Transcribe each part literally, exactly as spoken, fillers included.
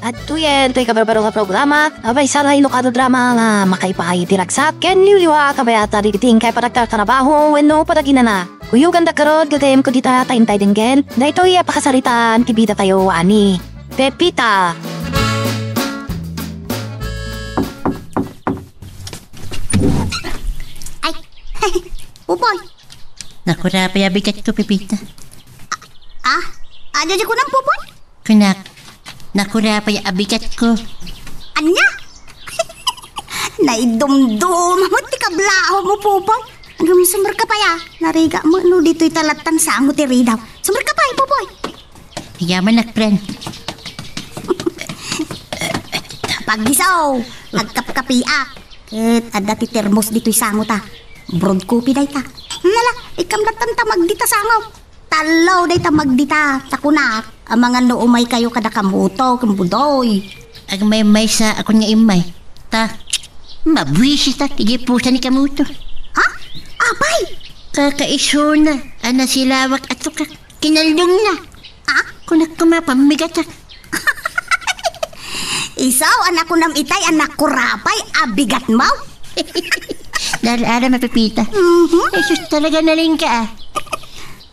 Adtoyen toy kabarbaro nga programa, a maysa nga Ilocano drama nga makaipaay iti ragsak ken liwliwa a kabayatan iti inkay panagtatrabaho wenno panaginana. Kuyoganda garud gagayyemko dita ta intay denggen daytoy a pakasaritaan ti bidatayo a ni Pepita. Ay, Pupoy. Nakura pay a bigatko, Pepita. Ah, ania diay kunam, Pupoy? Kunak, nakura pay a bigatko. Ania? Naidumduma met ti kablaaw mo, Pupoy. Agam, sumrek ka pay a. Narigat met no ditoy ta lattan sango ti ridaw. Sumrek ka pay, Pupoy. Yamanak, friend. Paggisaw, agkapkapiak. Ket adda ti termos ditoy sango ta. Brewed coffee dayta. Nala, ikkam lattan ta magdita sango. Tallo dayta magdita, ta kunak, amangan no umaykayo kada Kamuto ken Budoy. Agmaymaysa a kun nga immay. Ta, mabuisitak iti pusa ni Kamuto. Ha? Apay? Kakaisuna a nasilawak a tukak. Kinallongna. Ha? Kunak koma pammigatak. Isu a nakunam itay a nakura pay a bigatmo? Dal-ala, Pepita. Mhm. Ay, sus, talaga nalingka, ah.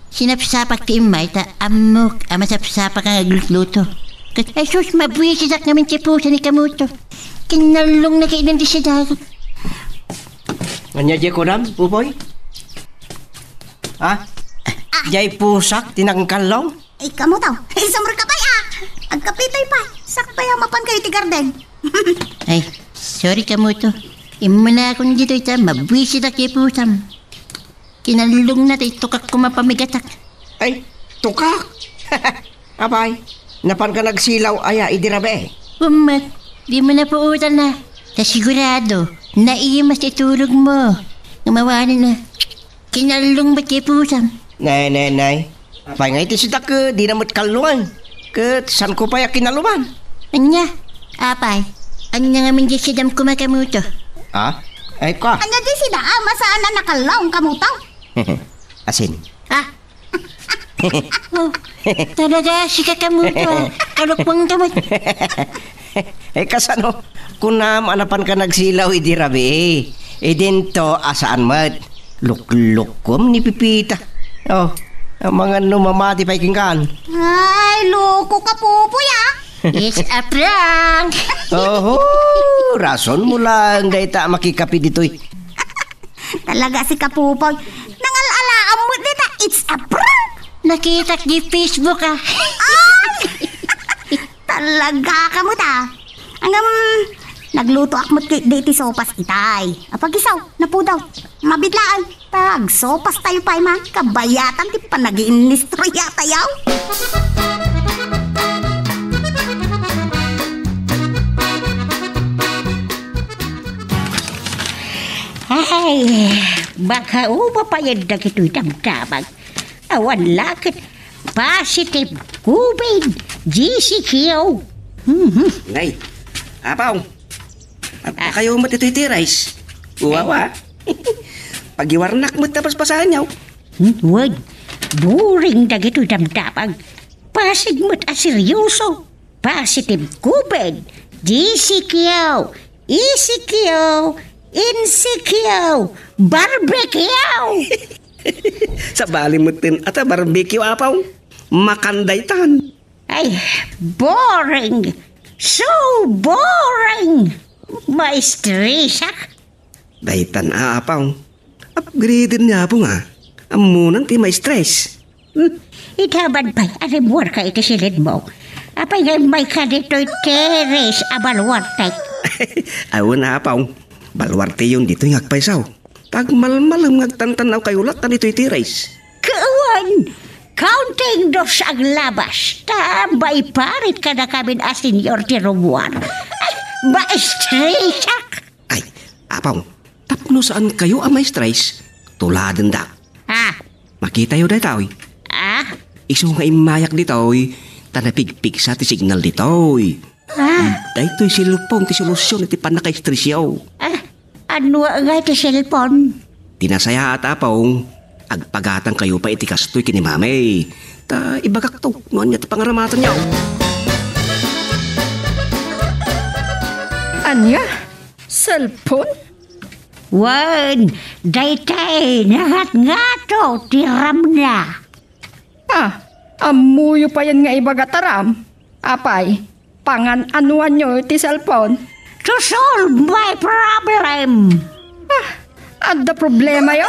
Sinapsapak ti immay ta ammok a masapsapak nga aglutluto. Ket, ay sus, mabuisitak ngamin ti pusa ni Kamuto. Kinallongna ket idin ti sidaga. Ania diay kunam, Pupoy? Ha? Diay pusak ti nangkallong? Ay, Kamuto. Ay, sumrek ka pay a. Agkapitoy pay. Sakbay a mapankayo iti garden. Ay, sorry, Kamuto. Immunakon ditoy ta mabuisitak ti pusam. Kinallongna ti tukak koma pammigatak. Ay, tukak? Apay, napanka nagsilaw aya idi rabii? Ummet, dimo napuotan a. Ta sigurado, naimas ti tulogmo. Nga mawanen a. Kinallong met ti pusam. Nay, nay, nay. Apay nga iti sidak, eh, dina met kallongan. Ket saanko pay a kinalloman. Ania? Apay? Ania ngamin diay sidam koma, Kamuto? Ha? Ay, ka. Ania diay sida a masaan a nakallong, Kamuto? Asin. Ah? Oh, talaga, sika, Kamuto, ah. Kalukmang ka met. Eh, kasano? Kunam a napanka nagsilaw idi rabii. Idinto a saan met. Luklukkom ni Pepita. Oh, amangan no mamati pay kenkan. Ay, loko ka, Pupoy, ah. It's a prank. Oho, rason mo lang dayta a makikapi ditoy. Talaga sika, Pupoy. Nangal-alaam met dita, it's a prank. Nakitak di Facebook, ah. Ay! Talaga ka met a. Ngem, naglutoak met ketdi iti sopas itay. Apay, isu, napudaw. Mabitlaan. Ta agsopastayo pay man, kabayatan ti panagiinnistoriatayo. Ay, baka umapayan dagitoy damdamag. Awan la ket positive COVID, G C Q. Mhm. Nay, Apaw, at Ah. kayo met itoy ti rice. Wawa. Pagiwarnak met ta paspasaanyo. Hmm, wen, boring dagitoy damdamag. Pasig met a seryoso. Positive COVID, G C Q, E C Q, N C Q, barbecue. Sabali met ten ata barbecue, Apaw. Makan daytan. Ay, boring. So boring. Maestresak. Daytan a, Apaw. Upgraded ni Apo nga. Ammonan ti ma-stress. Hmm, itaban pay a rimmuarka iti silidmo. Apay nga immayka ditoy terrace a baluarte? Awan, Apaw. Baluarteyon ditoy nga agpayso. Tagmalmalem nga agtantan-awkayo latta ditoy terrace. Kawan, counting dos aglabas. Ta maiparit kadakamin a senior ti rummuar. Ay, maestresak. Ay, Apaw, tapno saankayo a ma-stress, tuladendak. Ah. Makitayo daytoy. Ah? Isu nga immayak ditoy, ta napigpigsa ti signal ditoy. Ah. Daytoy cellphone ti solusion iti pannaka-stressyo. Ah, ania ngay ti cellphone? Ti nasayaat, Apaw, agpagatangkayo pay iti kastoy ken ni Mami. Ta ibagakto no ania ti pangaramatenyo. Ania? Cellphone? Wen, daytay nangatngato ti RAM-na. Ah, ammoyo payen nga ibaga ta RAM? Apay, pangan-anoanyo ti cellphone? To solve my problem. Ah, adda problemayo?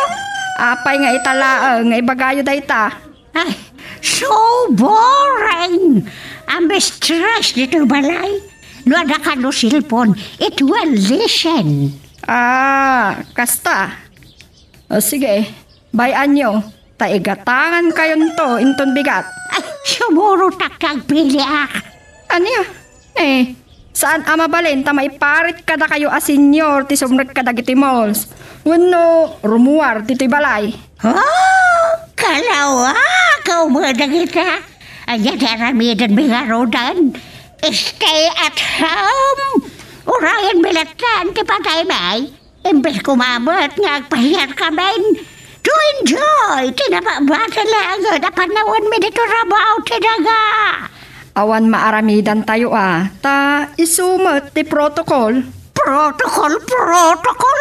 Apay nga ita laeng nga ibagayo dayta? Ay, so boring! Am stress ditoy balay. No adda kano cellphone, it will listen. Ah, kasta. O sige, bay-anyo, ta igatangankayonto inton bigat. Ay, sumurotak ti agpiliak. Ania? Eh, saan a mabalin ta maiparit kadakayo a senior ti sumrek kadagiti malls wenno rumuar ditoy balay? Oh, kalawak a umedang ita. Ania ti aramidenmi ngaruden? Stay at home. Urayenmi latta ti pataymi. Imbes koma met nga agpasiarkamin, to enjoy ti nababati laengen a panawenmi ditoy rabaw ti daga. Awan maaramidantayo a, ta isu met ti protocol. Protocol, protocol?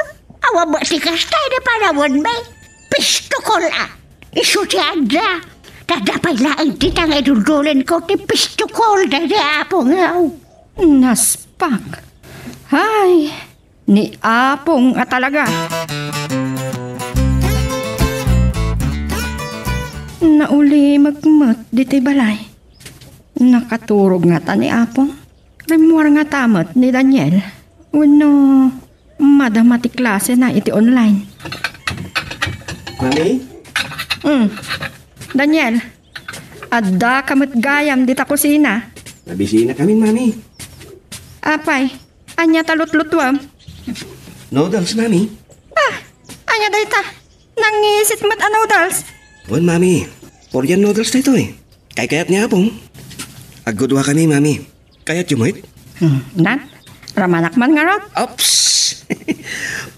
Awan met ti kasta idi panawenmi. Pistokol a. Isu ti adda. Ta adda pay laeng dita nga iduldulenko ti pistokol daydi Apo nga. Naspak. Ay, ni Apong a talaga. Naulimek met ditoy balay. Nakaturog ngata ni Apong? Rimmuar ngata met ni Daniel? Wenno madama ti klasena iti online? Mami? Mm. Daniel, addaka met gayam dita kusina. Nabisina kami, Mami. Apay, ania ta lutlutuem? Noodles, Mami. Ah, ania dayta? Nangisit met a noodles? Wen, Mami. Korean noodles daytoy. Kaykayat ni Apong. Agguduakami, Mami. Kayatyo met? Hmm, nan? Ramanak man ngarud? Ops!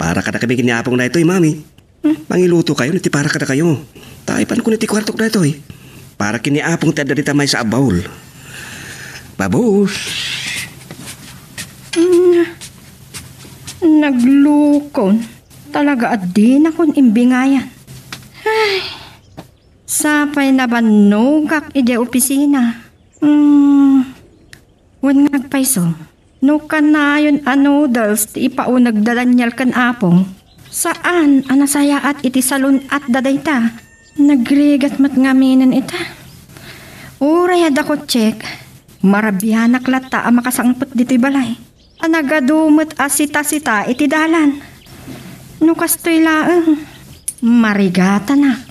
Para kadakami ken ni Apong daytoy, Mami. Hmm? Mangilutokayon iti para kadakayo. Ta ipankon iti kuartok daytoy. Para ken ni Apong ti adda dita maysa a bowl. Babus! Hmm. Naglukon. Talaga a dinakon imbingayan. Ay, sapay nabannogak idiay opisina. Hmm. Wen nga agpayso, no kanayon a noodles ti ipauneg da Daniel ken Apong, saan a nasayaat iti salun-atda dayta. Nagrigat met ngaminen ita. Uray adda kotsek, marabianak latta a makasangpet ditoy balay. A nagadu met a sita-sita iti dalan. No kastoy laeng, marigatanak.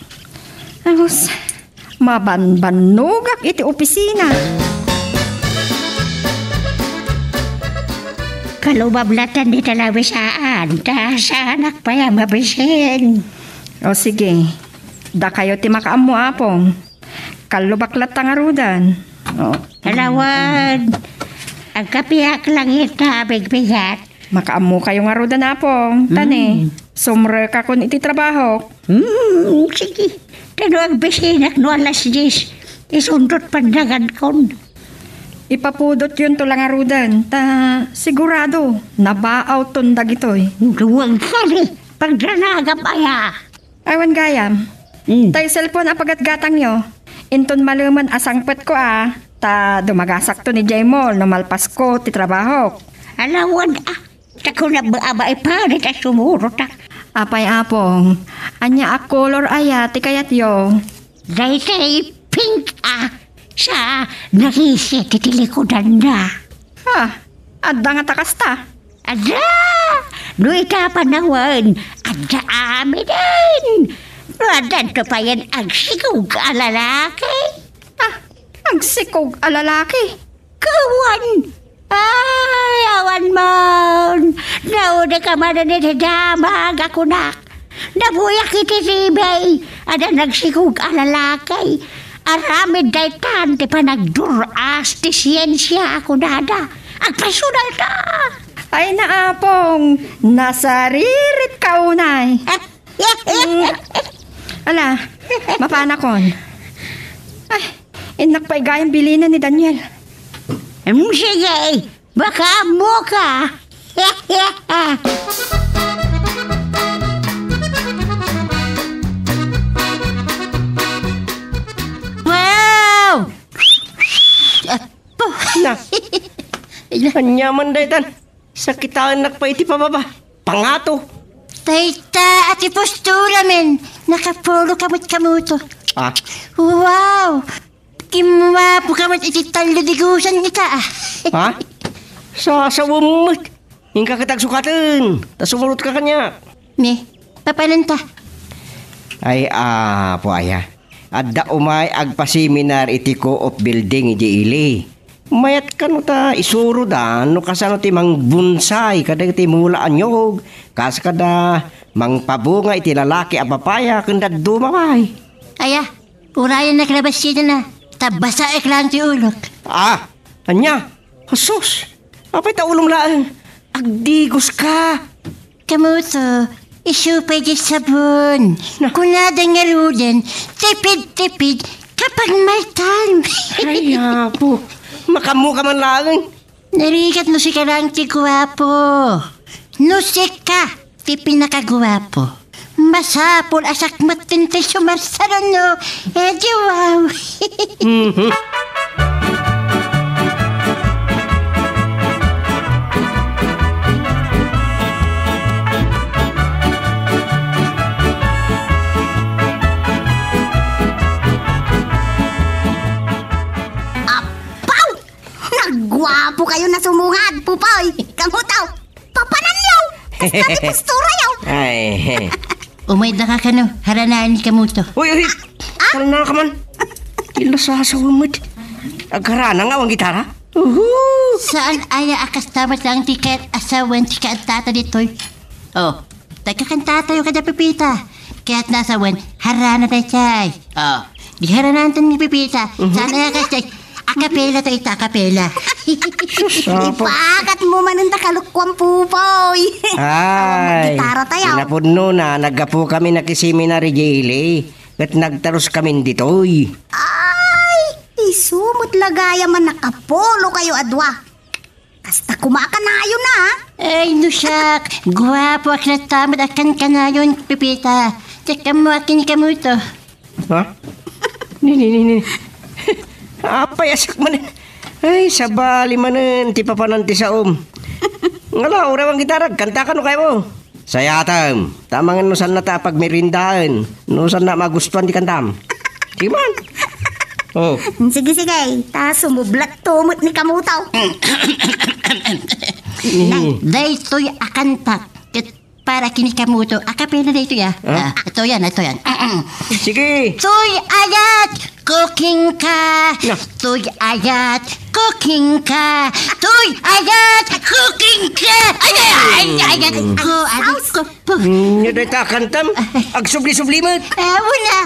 Agus, mabanbannogak iti opisina. Kalubab latta dita lawisaan, ta saanak pay a mabisin. O sige, dakayo ti makaammo, Apong. Kallubak latta ngaruden. O. Alawan, agkapiak langit ta bigbigat. Makaammokayo ngaruden, Apong. Ta ne, mm, sumrekakon iti trabahok. Hmm, sige. Ta no agbisinak no alas dies, isundot pandagankon. Ipapudotyonto la ngaruden, ta sigurado, nabaawton dagitoy. Duwag kari, pagdanagam aya. Awan gayam. Mm. Tay cellphone a pagatgatangyo. Inton malemen a sangpetko a, ta dumagasakto idiay mall no malpasko ti trabahok. Alawan a, ta kuna ba, aba, iparit a sumurotak. Apay, Apong, ania a kolor aya ti kayatyo? Daytay pink a, sa nangisi ti tilikudanda. Ha, adda nga ta kasta? Adda! No ita panawen, adda amiden. No addanto payen agsikog a lalaki. Ah, agsikog a lalaki? Kawan! Ay, awan man! Nauneka manen iti damag a kunak. Nabuyak iti T V, adda nagsikog a lalaki. Aramid daytan ti panagdur-as ti siensia a kunada. Agpayso dayta! Ay, naapong, nasaririt ka unay. Mm. Ala, mapanakon. Ay, innak pay gayam bilinen ni Daniel. Mm, sige, makaammoka. Wow! Ah, puh. Na. Anya man daytan? Sakitaennak pay iti pababa. Pangato. Dayta a ti postura, men. Nakapolo ka met, Kamuto. Ah? Wow! Kinwapo ka met iti tallo digusan ita, ah. Ha? Sasawem met. Inka ket agsukaten. Ta sumurot ka kaniak. Me, papananta? Ay, apo, aya. Adda umay agpaseminar iti Co-op Building idiay ili. Mayat kano ta isuroda no kasano ti mangbonsai kadagiti mula a niyog, kas kada mangpabunga iti lalaki a papaya ken dadduma pay. Aya, urayennak la bassidana, ta basaek laeng ti ulok. Ah, ania? Asus, apay ta ulom laeng? Agdigoska. Kamuto, isu pay diay sabon. Na. Kunada ngaruden, tipid-tipid, kapagmaytam. Ay, apo. Makaammoka man laeng. Narigat no sika laeng ti guapo. No sika ti pinakaguapo, masapul a sakmetten ti sumarsaruno. Eh, di wow. Mhm. Apaw! Nagguapo kayo na sumungad, Pupoy. Kamuto, papananyo. Kasta ti posturayo. Ay. Umayda ka kano, haranaen ni Kamuto. Uy, uy. Ah? Harana ka man. Ti la sasawem met. Agharana nga awan gitara. Uhu. Saan aya a kasta met laeng ti kayat a sawen ti kaantata ditoy? Oh, tagkakantatayo kada Pepita. Kayatna a sawen, harana daytoy. Oh, di haranaenton ni Pepita. Mhm. Saan aya kasta? Akapela tayo ita, akapela. Sus, apo. Ipakat mo manen ta kalokuan, Pupoy. Ay, gitara tayo. Napudno na, naggapu kami nakiseminar idiay ili. Ket nagtarus kamin ditoy. Ay, isu met la gayam a nakapolo kayo a dua. Kasta koma a kanayon, ah. Ay, no siak, guapoak latta met a kankanayon, Pepita. Diak ammo a kin ni Kamuto. Ha? Ni, ni, ni, ni. Apay a siak manen. Ay, sabali manen ti papanan ti saom. Ngala, uray awan gitara, kanta kano kaymo. Sayatem, ta amangan no saanna ta pagmeriendaen, no saanna magustuan ti kantam. Sige man. Oh. Sige, sige. Ta sumublatto met ni Kamuto. Nay, daytoy a kanta ket para ken ni Kamuto. Akapela daytoy, ah. Ah? Ah, atoyan, atoyan. Sige. Toy ayat, kuking ka. Na. Toy ayat, kuking ka. Toy ayat, kuking ka. Ay, ay, ay, ay, ay, ko, adik ko. Pu- Nya dayta a kantam, agsubli-subli met. Ah, wala.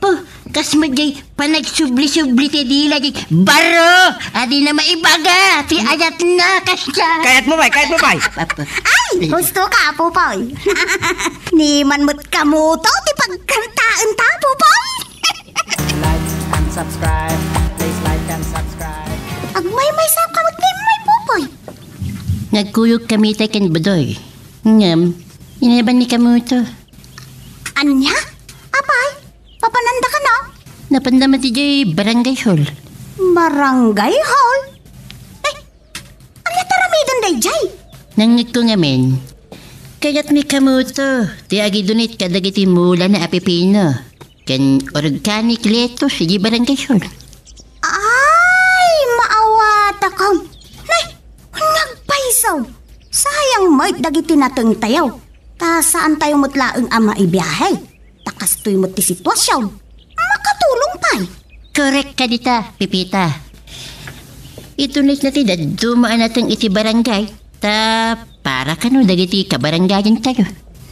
Pu-, kas met diay panagsubli-subli ti dila diay baro a dina maibaga ti ayatna, kasta. Kayatmo pay, kayatmo pay. Apo. Ay, husto ka, Pupoy. Ni man met Kamuto ti pagkantaenta, Pupoy. Like and subscribe. Please like and subscribe. Agmaymaysa ka met ni Pupoy. Nagkuyog kami tay ken Budoy. Ngem, inayaban ni Kamuto. Ania? Apay, papananda kano? Napanda met idiay barangay hall. Barangay hall? Eh, ania ti aramiden daydiay? Nangngegko ngamin, kayat ni Kamuto ti agidunit kadagiti mulana a pipino ken organic lettuce idiay barangay hall. Ay, maawatakon. Nay, ania agpayso? Sayang met dagiti natengtayo. Ta saantayo met laeng a maibiahe. Ta kastoy met ti situasion. Makatulong pay. Korek ka dita, Pepita. Idunitna ti dadduma a nateng iti barangay. Ta para kano dagiti kabarangayentayo.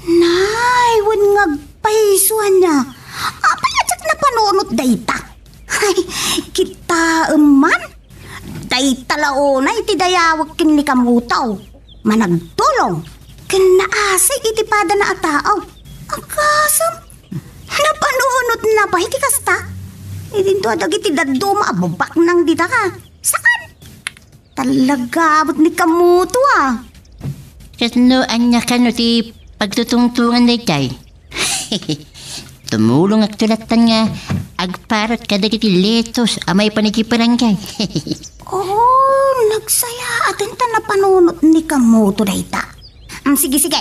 Nay, wen nga agpayso ania. Apay a diak napanunot dayta? Ay, kitaem man. Dayta la unay ti dayawek ken ni Kamuto. Managtulong ken naasig iti padana a tao. Agasem, napanunotna pay ti kasta. Idinto a dagiti dadduma a babaknang dita ka. Saan? Talaga met ni Kamuto, ah. Ket no ania kano ti pagtutungtongan daytay? Tumulongakto latta nga agparat kadagiti lettuce a maipan iti barangay. Oh, nagsayaaten ta napanunot ni Kamoto dayta. Mm, sige, sige.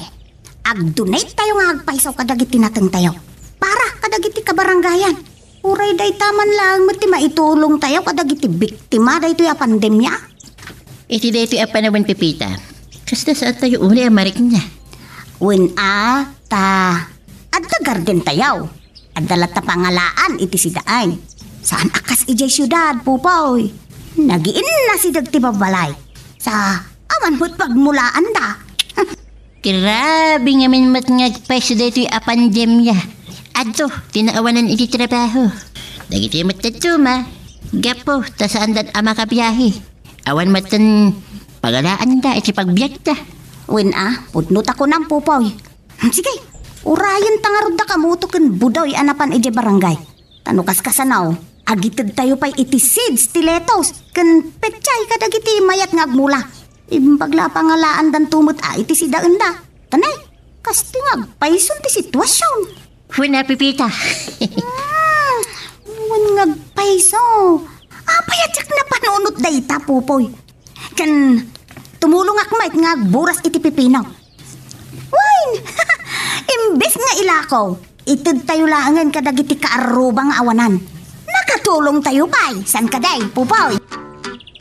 Agdonate tayo nga agpayso kadagiti natengtayo. Para kadagiti kabarangayan. Uray dayta man laeng met ti maitulongtayo kadagiti biktima daytoy a pandemia. Iti daytoy a panawen, Pepita, kasla saantayo unay a marikna. Wen a, ta adda gardentayo. Adda latta pangalaan iti sidaen. Saan a kas idiay siudad, Pupoy. Nagiinna sideg ti babbalay. Sa awan met pagmulaanda. Grabe ngamin met nga agpayso daytoy a pandemia. Adto ti naawanan iti trabaho. Dagiti met dadduma, gapu ta saandan a makabiahe. Awan met ten pagalaanda iti pagbiagda. Wen a, pudno ta kunam, Pupoy. Hmm, sige, urayen ta ngarud da Kamoto ken Budoy a napan idiay barangay. Ta no kaskasano, agitedtayo pay iti seeds ti lettuce ken pechay kadagiti mayat nga agmula. Imbag la a pangalaandanto met a iti sidaenda. Tanay, kastoy nga agpayson ti situasion. Wen a, Pepita. Hmm, wen nga agpayso. Apay a diak napanunot dayta, Pupoy? Ken tumulongak met nga agburas iti pipino. Wen, imbes nga ilako, itedtayo laengen kadagiti kaarruba nga awanan. Nakatulongtayo pay, saan kadi, Pupoy?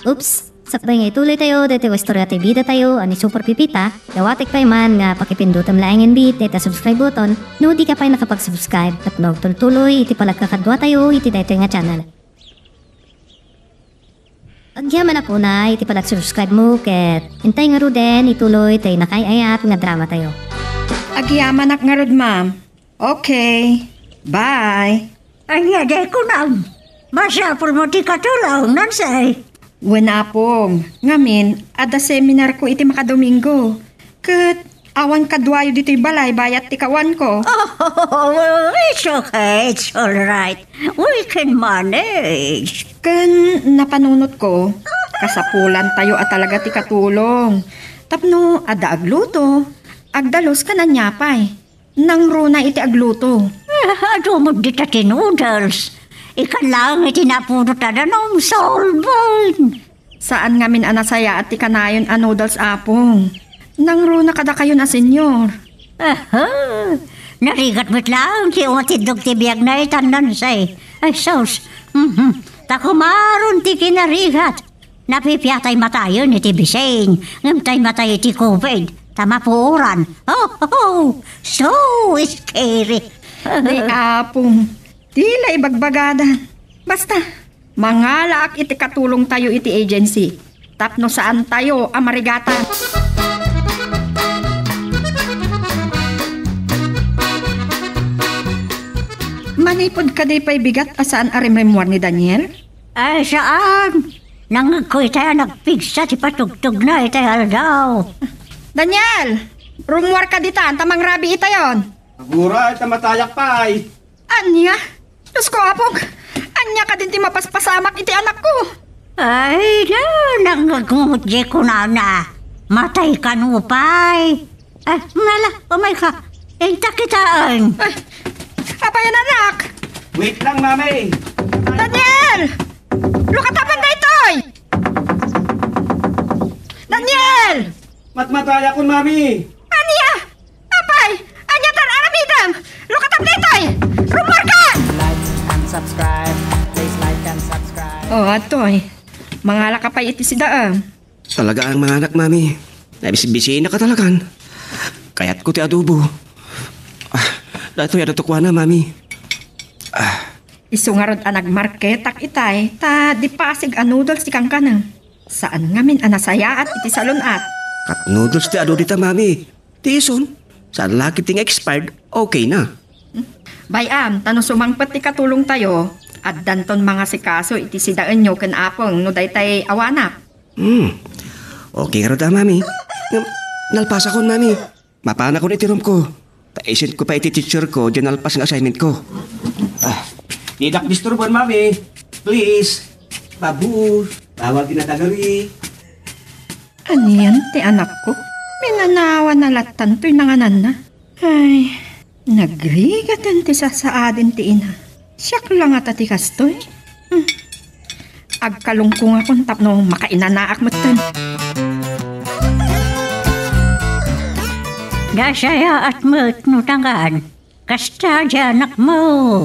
Oops! Sakbay nga ituloytayo daytoy a istorya ti bidatayo a ni Super Pepita, dawatek pay man nga pakipindutem laengen met dayta subscribe button no dika pay nakapag-subscribe tapno agtultuloy iti panagkakaduatayo iti daytoy nga channel. Agyamanak unay iti panag-subscribe mo ket intay ngaruden ituloy tay nakaay-ayat nga dramatayo. Agyamanak ngarud, ma'am. Okay. Bye. Ania diay kunam? Masapulmo ti katulong, Nancy. Wen, Apong. Ngamin, adda seminarko iti makadomingo. Ket awan kaduayo ditoy balay bayat ti kawanko. Oh, it's okay. It's all right. We can manage. Ken napanunotko, kasapulantayo a talaga ti katulong. Tapno adda agluto, agdalus ken ania pay. Nangruna iti agluto. Ah, adu met dita ti noodles. Ikan laeng iti napuno ta danum, solved. Saan ngamin a nasayaat ti kanayon a noodles, Apong. Nangruna kadakayon a senior. Aha! Narigat met laeng ti umatiddog ti biagna itan, Nancy. Ay, sus. Mhm. Ta kumaron ti kinarigat. Napipiatay matayen iti bising, ngem tay matay iti covid, ta mapuoran. Oh, oh, oh. So scary. Ni Apong, dila ibagbagadan. Basta, mangalaak iti katulongtayo iti agency. Tapno saantayo a marigatan. Manipud kadi pay bigat a saan a rimrimmuar ni Daniel? Ay, saan. Nangngegko itay a nagpigsa ti patugtugna itay aldaw. Daniel! Rummuarka ditan ta mangrabii itayon. Aguray, ta matayak pay. Ania? Diosko, Apong! Ania kadin ti mapaspasamak iti anakko? Ay, na, nangngegmo met diay kunana. Matay kano pay. Ah, nala, umayka. Inta kitaen. Ay, apay a nanak? Wait lang, Mami. Daniel! Lukatapen daytoy! Daniel! Matmatayakon, Mami. Ania? Apay, ania tan aramidem? Lukatap daytoy! Rummuarka! Like and subscribe. Please like and subscribe. Oh, adtoy. Mangalaka pay iti sidaem. Talaga a manganak, Mami. Nabisbisinaka talagan. Kayatko ti adobo. Ah, daytoy a natukuana, Mami. Ah. Isu ngarud a nagmarketak itay, ta di pasig a noodles ti kankanem. Saan ngamin a nasayaat iti salun-at. Cup noodles ti adu dita, Mami. Ti ison, saan la ketdi nga expired, okay na. Bay-am, ta no sumangpet ti katulongtayo, addanton mangasikaso iti sidaenyo ken Apong no daytay awanak. Hmm. Okay ngarud a, Mami. Ngem, nalpasakon, Mami. Mapanakon iti roomko. Ta isendko pay iti teacherko diay nalpas nga assignmentko. Ah, didak disturbon, Mami. Please. Pabor. Bawal ti nadagari. Anian ti anakko? Minanawana lattan toy nangananna. Ay, nagrigat ti sasaaden ti ina. Siak la ngata ti kastoy. Hmm. Agkalungkongakon tapno makainanaak metten. Nasayaat met no dangan. Kasta di anakmo,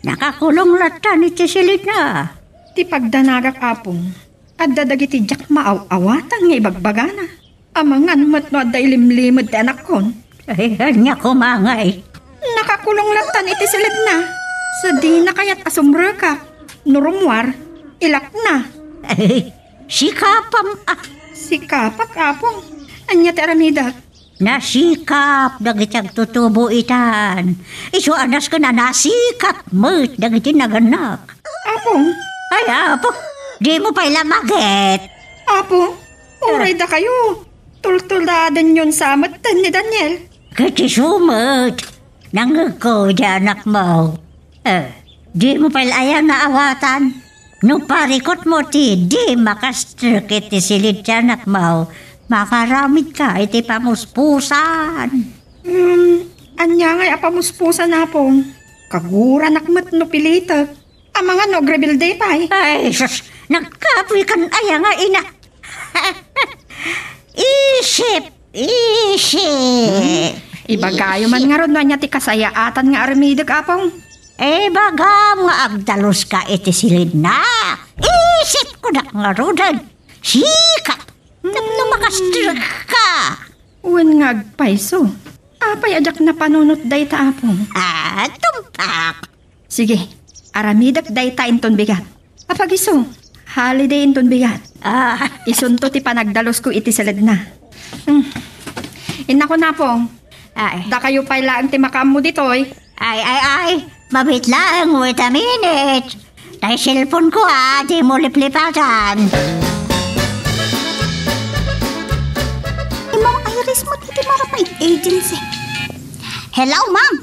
nakakulong lattan iti silidna. Ti pagdanagak, Apong, adda dagiti diak maaw-awatan nga ibagbagana. Amangan met no adda ilimlimed ti anakkon. Ay, ania koma ngay? Nakakulong lattan iti silidna. Sadina kayat a sumrekak. No rummuar, ilakna. Ay, sikapam a. Sikapak, Apong. Ania ti aramidek? Nasikap dagiti agtutubo itan. Isu a nasken a nasikap met dagiti nagannak. Apong? Ay, Apo, dimo pay la maget. Apong, uray dakayo. Tultuladenyon sa metten ni Daniel. Ket isu met, nangngegko di anakmo. Eh, dimo pay la aya nga awatan? No parikutmo ti di makastrek iti silid ti anakmo, makaramidka iti pamuspusan. Hmm, ania ngay a pamuspusan, Apong? Kaguranak met no pilitek. Amangan no agrebelde pay. Ay, sus, nagkapoy kan aya nga ina. Isip, isip. Hmm, ibagayo man ngarud no ania ti kasayaatan nga aramidek, Apong. Ibagam nga agdaluska iti silidna. Isip ko dak ngaruden. Sikap. Tapno makastrek ka. Wen nga agpayso. Apay a diak napanunot dayta, Apong? Ah, tumpak. Sige, aramidek dayta inton bigat. Apagiso, holiday inton bigat. Ah. Isunto ti panagdalusko iti siledna. Hmm. Innakon, Apong. Ay. Dakayo pay laeng ti makaammo ditoy. Ay, ay, ay. Mabit laeng, wait a minute. Tay cellphone ko, ah, di mo liplipatan. Ni Ma'am Iris mo, titi Mara pa agency. Hello, ma'am.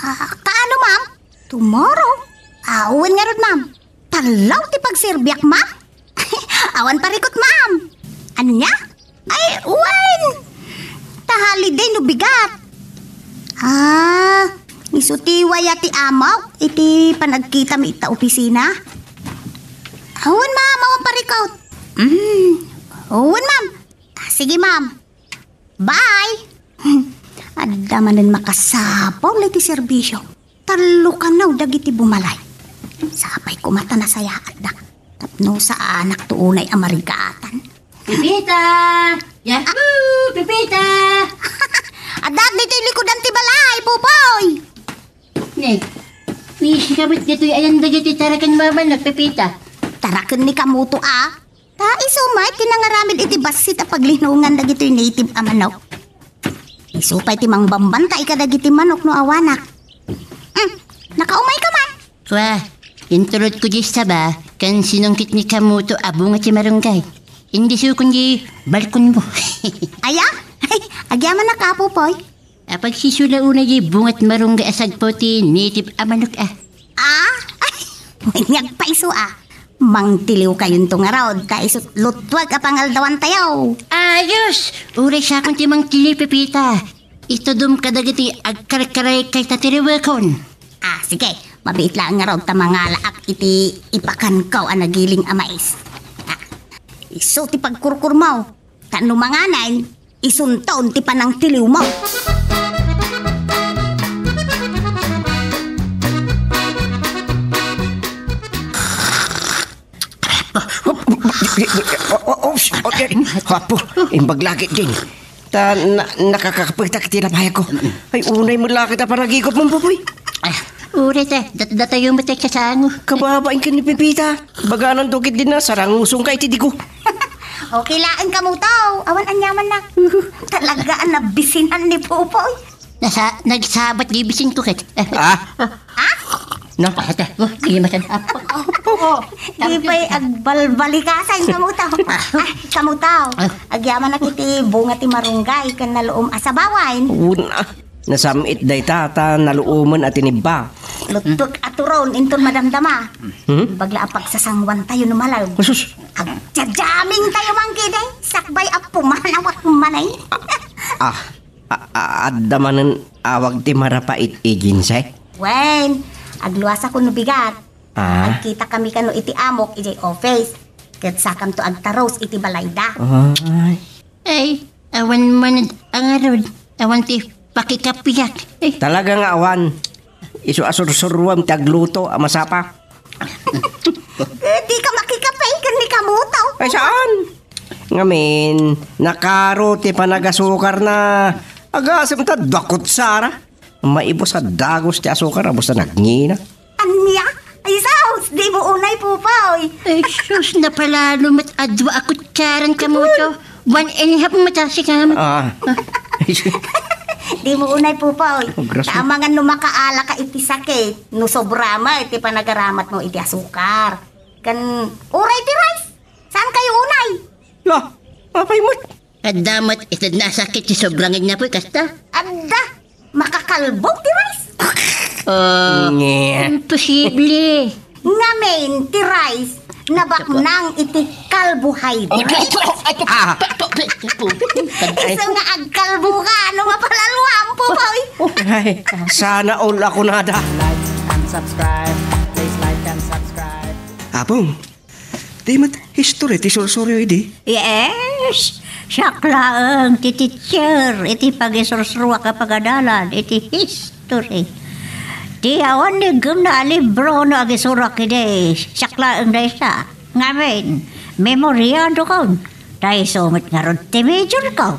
Ah, kaano, ma'am? Tomorrow? Ah, wen ngarud, ma'am. Tallo ti pagserbiak, ma'am. Awan parikut, ma'am. Ania? Ay, wen. Ta holiday no bigat. Ah, isu ti way a ti amok iti panagkitami ita opisina. Awan, ma'am, awan parikut. Mm, awan, ma'am. Ah, sige, ma'am. Bye! Adda manen makasapul iti serbisio. Tallo kano dagiti bumalay. Sapay koma ta nasayaatda. Tapno saanakto unay a marigatan. Pepita! Yahoo! Pepita! Addaak ditoy likudan ti balay, Pupoy! Ne, wish ka met ditoy ayan dagiti taraken mamanok, Pepita. Taraken ni Kamuto, a? Ta isu met ti nangaramid iti bassit a paglinongan dagitoy native a manok. Isu pay ti mangbambantay kadagiti manok no awanak. Hmm, nakaumay ka man. Kua, intulod ko di saba, ken sinungkit ni Kamuto a bunga ti marunggay. Indisukon di balkonmo. Aya? Ay, agyamanak, Apo Poy. Apagsisula unay di bunga ti marunggay a sagpaw ti native a manok, a. Ah? Ay, wen nga agpayso, a. Mangtiliw kayonto ngarud, ta isu ti luttuag a pangaldawantayo. Ayos! Uray siakon ti mangtiliw, Pepita. Itudom kadagiti agkarkaray kayta ti riwekon. Ah, sige. Mabiit laeng ngarud ta mangalaak iti ipakanko a nagiling a mais. Ah, isu ti pagkurkurmo. Ta no manganen, isunton ti panangtiliwmo. Apo, imbag lagi din. Ta na, nakakakapetak iti nabayagko. Ay, unay mo lakad a panagikot mo, Pupoy. Ah, uri te, dat-, datayo mo te kasango. Kababain ka ni Pepita. Baganan dokit din na, sarangusong ka iti digo. Okay laeng Kamuto. Awan aniamannak. Talaga a nabisinan ni Pupoy. Nasa, nagsabat di bisin ko ket. Ah? Ah? No? Ate, oh, di masan. Oh, di pay agbalbalikasan Kamuto. Ah, Kamuto. Ah. Agyamanak iti bunga ti marunggay ken naluom a sabawen. Una, nasam-it dayta ta naluomen a tinibba. Luttuek a turon inton madamdama. Hmm? Bagla a pagsasanguan tayo no malag. Asus. Agja-jamming tayo man kidi. Sakbay a pumanawak manay. Ah, a-, a-, adda manen awag ti marapa it agency? Wen, agluasakon no bigat. Ah. Agkita kami kano iti amok idiay office. Ket sakamto agtaros iti balayda. Ay. Ay, awan man a ngarud. Awan ti pakikapiak. Eh. Talaga nga awan. Isu a sursuruam ti agluto a masapa. Eh, di ka makikape ken ni kamuto. Ay, saan? Ngamin, nakaro ti panagasukar na. Agasem ta dua kutsara. Maibus a dagus ti asukar, abus ta nagngina. Ania? Ay, sus! Di mo unay, Pupoy! Ay, sus, napalalo met a dua a kutsaran kamuto. One and a half met a sikam. Ah. Di mo unay, Pupoy. Oh, grabe. Tama nga no makaala ka iti sakit, no sobra met iti panagaramat mo iti asukar. Kan, uray ti rice! Saan kayo unay? La, apay met? Adda met iti nasakit ti sobra nga innapoy, kasta? Adda! Makakalbo ti rice! Ah, imposible. Ngamin, ti rice, nabaknang iti carbohydrate. Ah. Isu nga agkalbo ka, ano nga palaluam, Pupoy? Ay, sana all ako nada. Like and subscribe. Please like and subscribe. Apong, Di met history ti sursuryo idi? Yes, siak laeng ti teacher iti pagisursuroak a pagadalan iti history. Ti awan ni gumna a libro no agisurak idi, siak laeng dayta. Ngamin, memoriadokon. Ta isu met ngarud ti major ko.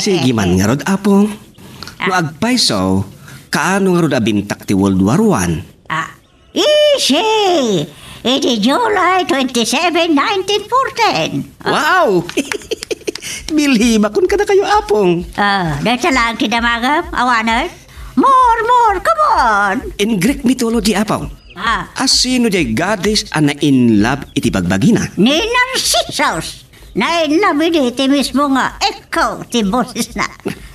Sige man ngarud, Apong. No agpayso, kaano ngarud a bintak ti World War One? Ah, Easy! Iti July twenty-seven, nineteen fourteen. Wow! Bilhimakon kadakayo, Apong. Ah, dayta laeng ti damagem, awanen? More, more, come on! In Greek mythology, Apong, Ah. asino diay goddess a na-in love iti bagbagina? Ni Narcissus! Na-in love idi ti mismo nga echo ti bosesna.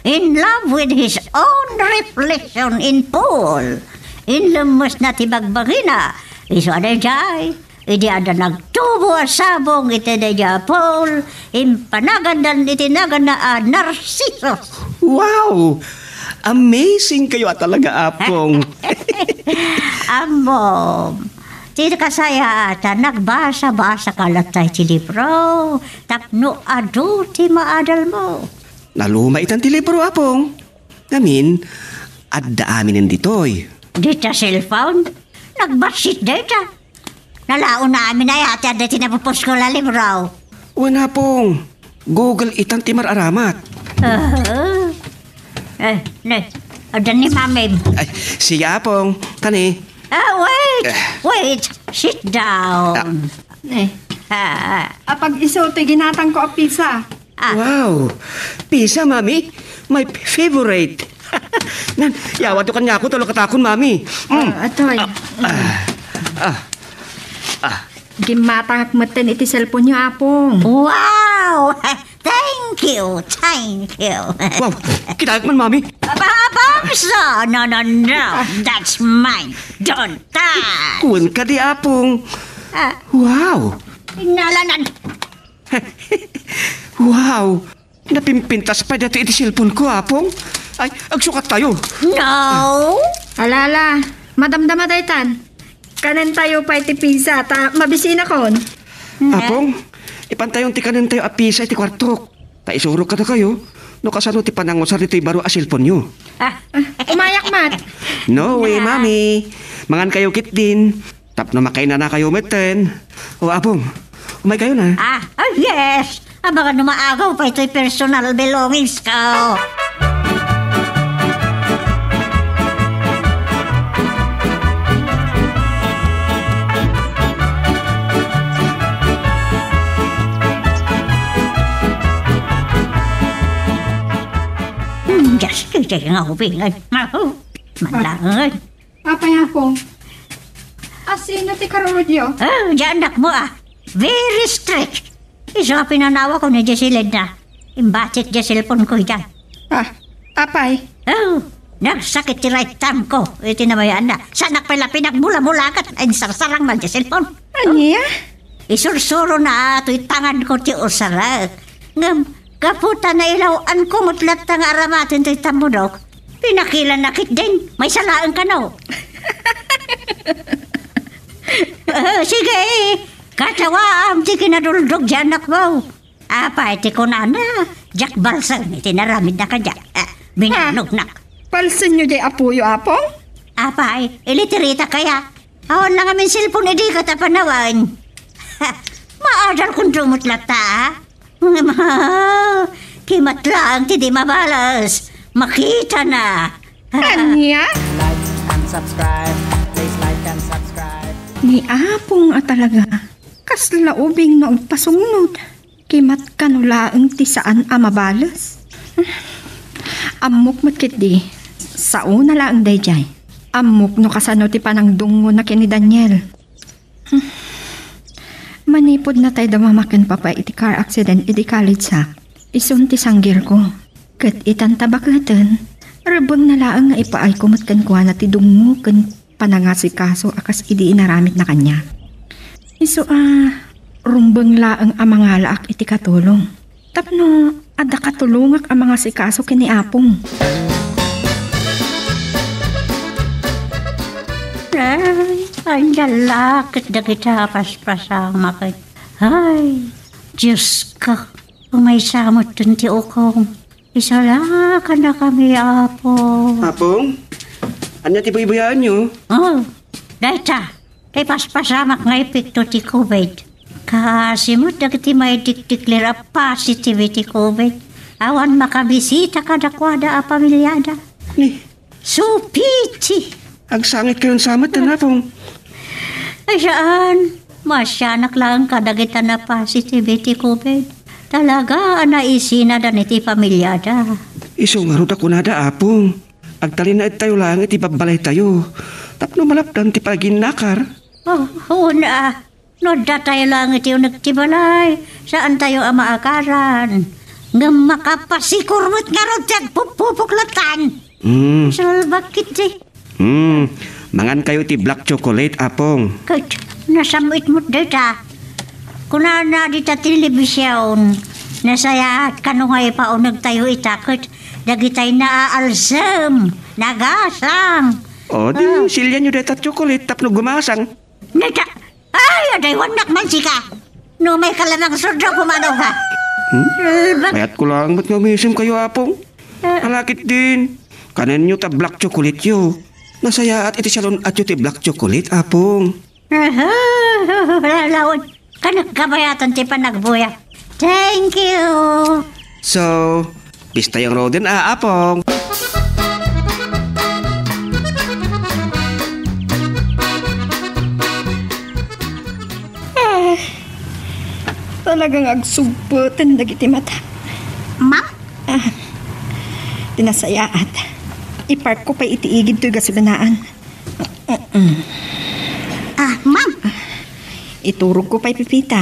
In love with his own reflection in pool. Inlemmesna ti bagbagina. Isu a daydiay, idi adda nagtubo a sabong iti daydiay a pool, impanagandan iti naganna a Narcissus. Wow! Amazing kayo a talaga, Apong. Ammom, ti kasayaatan, nagbasa-basa ka latta iti libro. Tapno adu ti maadalmo. Naluma itan ti libro, Apong. Ngamin, adda aminen ditoy. Dita cellphone? Nagbassit dayta. Nalaon amin aya ti adda iti napupuskol a libro. Wen, Apong. Google itan ti mar-aramat. Ah. Eh, ne, adda ni Mamim. Ay, sige, Apong. Kani? Ah, wait, Eh. wait. Sit down. Ah. Eh, ah. Apag isu ti ginatangko a pizza. Ah. Wow! Pizza, Mami? My favorite! Nan, yawato kaniako, tulo katakon, Mami. Mm. Ah, atoy. Ah, ah, ah. Gimmatangak metten iti cellphone-yo, Apong. Wow! Thank you, thank you. Wow! Kitaek man, Mami. Aba, aba, so, no, no, no. That's mine. Don't touch. Kuwan ka di, Apong. Ah. Wow! Inalanan. Wow! Napimpintas pay daytoy iti cellphone ko, Apong. Ay, agsukat tayo. No! Ala, ala, madamdama daytan. Kanen tayo pay ti pizza, ta mabisinakon. Apong, ipan tayo ti kanen tayo a pizza iti kuartok. Ta isurok kadakayo, no kasano ti panangusar ditoy baro a cellphone-yo. Ah. Ah, umayak met. No way, Mami. Mangan kayo ketdin. Tapno makainanakayo metten. O, Apong, umay kayo na. Ah, ah, yes! Abangan no maagaw pay toy personal belongings ko. Hmm, just kidding, nga ubingan. Mahu, manlangan. Apay, Apong? Asino ti karurutyo? Ah, di anakmo, ah. Very strict. Isu a pinanawakon idiay silidna. Imbatik idiay cellphone ko ita. Ah, apay? Oh, Nagsakit ti right thumb ko iti nabayaanna. Saanak pay la pinagmula-mula ket insarsarangna ti cellphone. Ania? Isursurona toy tanganko ti usarek. Ngem, gapu ta nailaw-anko met latta nga aramaten toy tammudok, pinakilana ketdin, maysa laeng kano. Ah, sige, katawaam ti kinaduldog ti anakmo. Apay ti kunana, diak balsen iti naramidna kaniak. Ah, binannognak. Balsenyo diay apoyo, Apong? Apay, ilitirita kaya? Awan la ngamin cellphone idi ket a panawen. Ha, maadal kun dumot latta, a? Ngem, ha, kimat laeng ti di mabales. Makitana. Ania? Like and subscribe. Please like and subscribe. Ni Apong a talaga. Kasla ubing no agpasungnod. Kimat kano laeng ti saan a mabales. Ammok met ketdi, saona laeng daydiay. Ammok no kasano ti panangdungngona ken ni Daniel. Manipud natayda mama ken papa iti car accident idi college-ak, isun ti sanggirko. Ket itan ta baketen, rebbengna laeng nga ipaayko met kenkuana ti dungngo ken panangasikaso a kas idi inaramidna kaniak. Isu a, rumbeng laeng a mangalaak iti katulong. Tapno adda katulongak a mangasikaso ken ni Apong. Ay, ania la ket dagita a paspasamak. Ay, Diosko, umaysa metten ti ukom. Isalakannakami, Apo. Apong, ania ti buybuyaenyo? Oh, dayta, ti paspasamak nga epekto ti covid. Kaasi met dagiti maidikdikler a positive iti covid. Awan makabisita kadakuada a pamiliada. Ni? Supiti! Agsangitkayon sa met, Apong. Ay, saan. Maasianak laeng kadagita a positive iti covid. Talaga a naisinada iti pamiliada. Isu ngarud a kunada, Apong. Agtalinaedtayo laeng iti babbalaytayo tapno malapdan ti panaginnakar. Oh, wen a. No addatayo laeng iti uneg ti balay, saantayo a maakaran. Ngem makapasikor met ngarud ti agpupupok latta. Mm. Salbak iti. Mm. Mangankayo iti black chocolate, Apong. Ket, nasamit met dayta. Kunana dita television, nasayaat kano nga ipaunegtayo ita ket dagitay naaalsem, nagasang. O, di, ah, silianyo dayta chocolate tapno gumasang. Neta, ay, adaywannak man sika. No, may kalamang surdo, pumanaw ka. Hmm? Salbak. Mayat ko lang, ba't nga umisim kayo, Apong? Ah. Alakit din. Kanenyo ta black chocolate yo. Nasayaat iti salon-atyo ti black chocolate, Apong. Aha, laon. Kanak kabayatan ti panagbuya. Thank you. So, pista yung roden, ah, Apong. Ah, talagang agsugpeten dagiti mata. Ma'am? Ah, ti nasayaat. Ipark ko pay iti igid toy gasolinaan. Mm-mm. Ah, ma'am. Iturog ko pay, Pipita.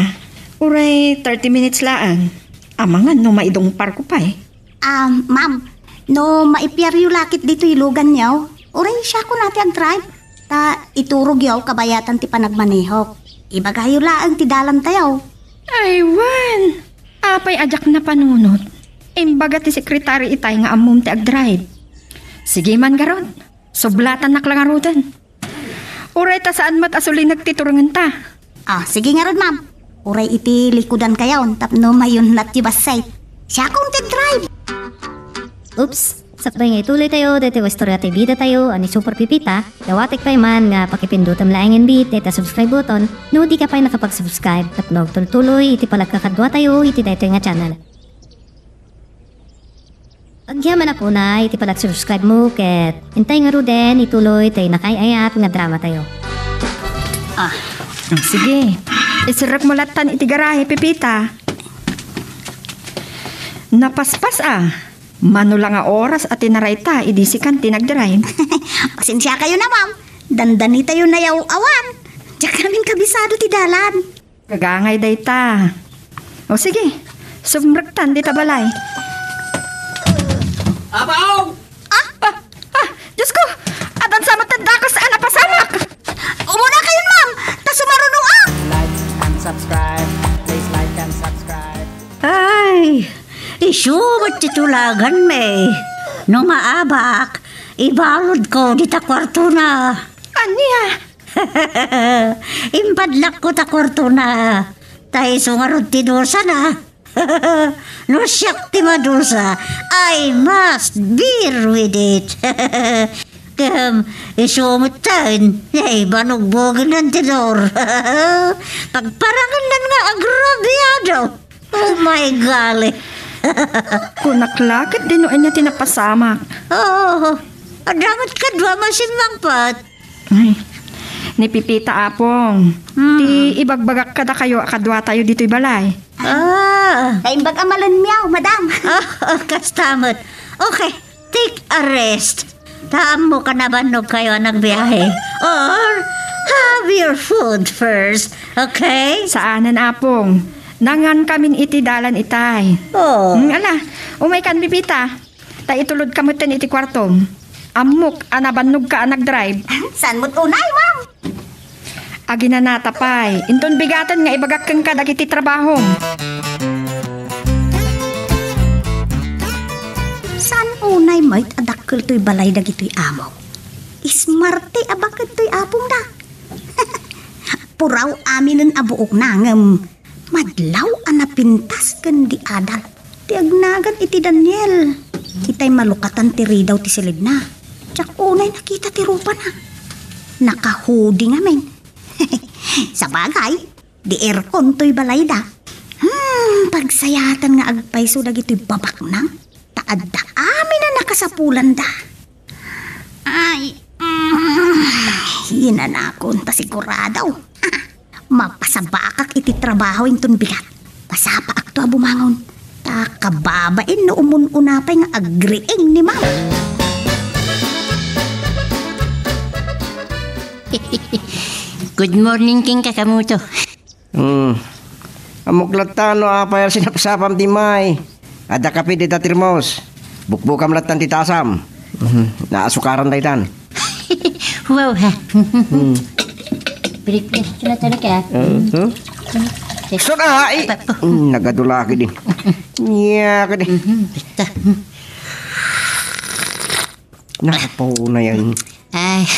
Uray thirty minutes laeng. Amangan no maidungpar ko pay. Ah, ma'am, no maipiaryo lakit ditoy luganyo, uray siakon a ti agdrive. Ta iturogyo kabayatan ti panagmanehok. Ibagayo laeng ti dalantayo. Ay, wen! Apay a diak napanunot? Imbaga ti sekretari itay nga ammom ti agdrive. Sige man garud. Sublatannak la ngaruden. Uray ta saan met a sulinek ti turongenta. Ah, sige ngarud, ma'am. Uray iti likudankayon tapno mayunnatyo bassit. Siakon ti drive. Oops, sakbay nga ituloytayo daytoy nga istorya ti bidatayo a ni Super Pipita, dawatek pay man nga pakipindutem laengen bi dayta subscribe button no dika pay nakapag-subscribe tapno agtultuloy iti panagkakaduatayo iti daytoy nga channel. Agyamanak unay iti panag-subscribe mo ket intay ngaruden ituloy tay nakaay-ayat nga drama tayo. Ah, sige. Iserrekmo lattan iti garahe, Pipita. Napaspas a. Mano la nga oras a tinarayta idi sikan ti nagdrive. Pasensiakayo na, ma'am. Dandanitayo nayaw-awan. Diak ngamin kabisado ti dalan. Gagangay dayta. O sige, sumrektan dita balay. Apong! Ah, ah, ah, Subscribe. Please like and subscribe. Ay, isu met ti tulaganmi. No maabak, ibaludko dita kuartona. Ania? Impadlakko ta kuartona. Ta isu ngarud ti dusana. No siak ti madusa, I must bear with it. Kem, isu metten, ay, banugbogen ti door. Pagparangennan nga agrabiado. Oh my golly. Kunak la ket di no ania ti napasamak. Oo. Adda met kadua a simmangpet. Ay, ni Pipita, Apong. Hmm. Ti ibagbagak kadakayo a kaduatayo ditoy balay. Ah. Naimbag a malenmiaw, madam. Ah, ah, kasta met. Okay, take a rest. Ta ammok a nabannogkayo a nagbiahe. Or, have your food first, okay? Saanen, Apong. Nangankamin iti dalan itay. Oh. Hmm, ala, umaykan, Pipita. Ta itulodka metten iti kuartom. Ammok a nabannogka a nagdrive. Saan mo't unay, ma'am? Aginanata pay, inton bigaten nga ibagak kenka dagiti trabahom. Saan unay met a dakkel toy balay dagitoy amok? Smarte a baket toy apongda. Puraw aminen a buokna ngem madlaw a napintas ken di adal. Ti agnagan iti Daniel, itay malukatan ti ridaw ti silidna. Diak unay nakita ti rupana. Naka-hoodie ngamin. Sabagay, di aircon toy balayda. Hmm, pagsayaatan nga agpayso dagitoy babaknang, ta adda amin a nakasapulanda. Ay, mm, hinanakon ta sigurado. Mapasabakak iti trabaho inton bigat. Pasapaakto a bumangon. Ta kababain no umun-una pay nga agriing ni Ma'am. Good morning kenka, Kamuto. Hmm. Ammok latta no apay a sinapsapam ti may. Adda kape dita termos. Bukbukam lattan ti tasam. Mhm. Naasukaran daytan. Wow, ha? Hmm. Breakfast na talaga, ah. Uh, huh? Yes. Saan, ah, eh? Pa, pa. Hmm, nagadula ka din. Niya ka din. Mhm, basta. Nakapauna yan. Ay.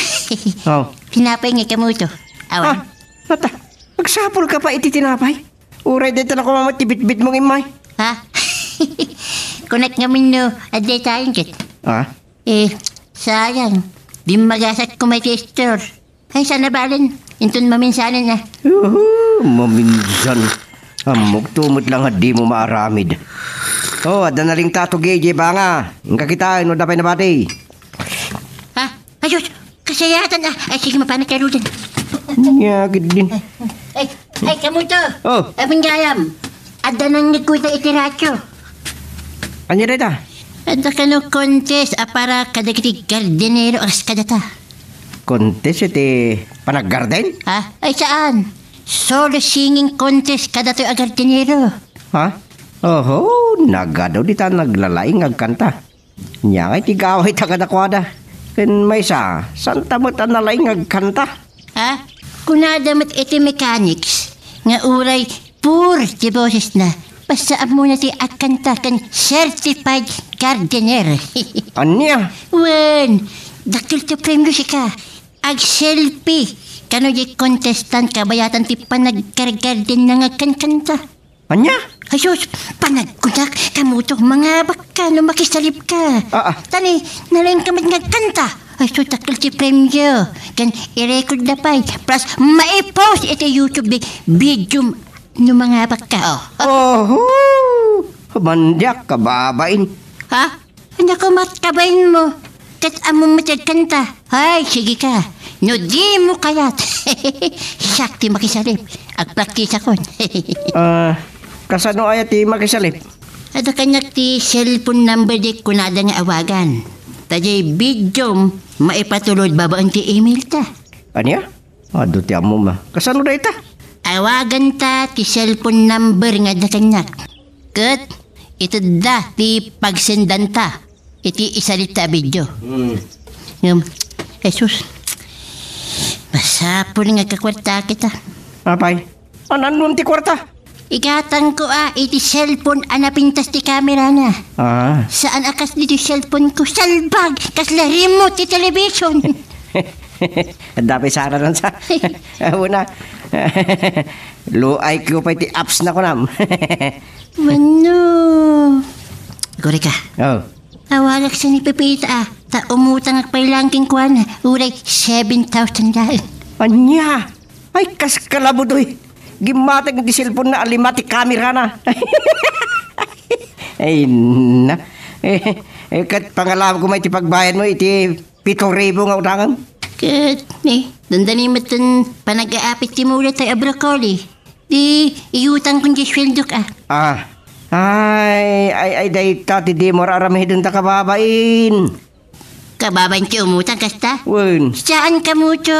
Oh. Tinapay nga, Kamuto. Awan. Ah, mata. Magsapul ka pa iti tinapay? Uray dayta na kumamat ti bitbit mong imay. Ha? Kunak ngamin no, adda tayon ket. Ah? Eh, sayang. Bimmagasat ko may ti store. Ay, sana balen. Inton maminsanen na. Uhu, maminsan. Ammok tumot lang nga di mo maaramid. Oh, adda na ring tato, Gigi, banga. Ang kakitaan, no, dapay na bati. Ha? Ayos! Kasayatan, ah! Ay, sige, mapanak kayo dyan. Nya, gid din. Ay, ay, Kamuto! Oh. Abing gayam! Adda nang nagkuta iti radyo. Anya dayta? Adda kano contest a para kadagiti gardinero a kas kadata. Contest iti panaggarden? Ha? Ay, saan? Solo singing contest kadatoy a gardinero. Ha? Oho, nagado dita naglalaing agkanta. Nya ngay ti gawayta kadakuada. Ken maysa, santa met a nalaing nga agkanta. Ha? Kunada met iti mechanics nga uray poor ti bosesna, basta ammona ti agkanta ken certified gardener. Ania? Wen, dakkel ti premio sika. Agselfie kano di contestant kabayatan ti panaggargardenna nga agkankanta. Ania? Ay, sus, panagkunak, Kamuto, mangabak ka no makisalip ka. Ah, ah. Tani, nalaing ka met nga agkanta. Ay, sus, dakkel ti premio. Ken i-record na pay. Plus, maipost iti YouTube di video no mangabak ka. Oh. Oho! Mandiak, kababain. Ha? Ania koma ti kabainmo? Ket ammom met ti agkanta. Ay, sige ka. No di mo kayat, siak ti makisalip. Agpraktisakon. Ah, kasano aya ti makisalip? Adda kaniak ti cellphone number di kunada nga awagan. Ta diay videom maipatulod babaen ti email ta. Ania? Adu ti ammom a. Kasano dayta? Awaganta ti cellphone number nga adda kaniak. Ket itedda ti pagsendanta iti isalipta a video. Hmm. Ngem, Jesus, masapul nga agkakuarta kita. Apay, An-, annon ti kuarta? Igatangko a iti cellphone a napintas ti kamerana. Ah. Saan a kas ditoy cellphone ko, salbag, kasla remote ti television. Adda pay saranan sa. Una. Low I Q pay ti apps na kunam. Wenno. Gurika. Oh. Awalak sa ni Pepita, ah. Ta umutangak pay lang kenkuana, uray seven thousand laeng. Ania? Ay, kas kalabudoy. Gimmatag ti cellphone na a lima ti kamera na. Ay, na. Eh, eh, ket pangalawag ko may ti pagbayad mo iti pito ribu nga utangem. Ket, eh, dandani met ten panag-aapit ti mula tay a broccoli. Di, iutang kon di sueldok, ah. Ah. Ay, ay, ay, dayta ti dimo ar-aramiden ta kababain. Kababain ti umutang kasta? Wen. Saan kamuto?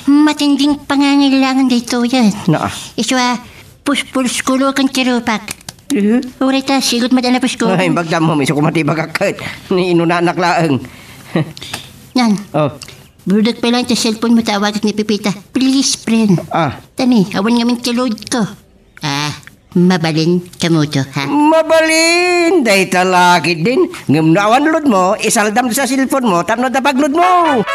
Matinding pangangailangan daytoyen. Naa. Isu a, puspulskulo ken ti rupak. Mhm. Uray ta, sigut met a napuskulo. Ay, bagdam mo, isu ko matibagak ket. Ni inunanak laeng. Nan. Oh. Budak pa lang ta cellphone mo, tawagak ni Pepita. Please, friend. Ah. Tani, awan ngamin ti load ko. Ah, mabalin kamuto, ha? Mabalin! Dayta lakid din. Ngem no awan load mo, isaldam sa cellphone mo tapno adda pagload mo.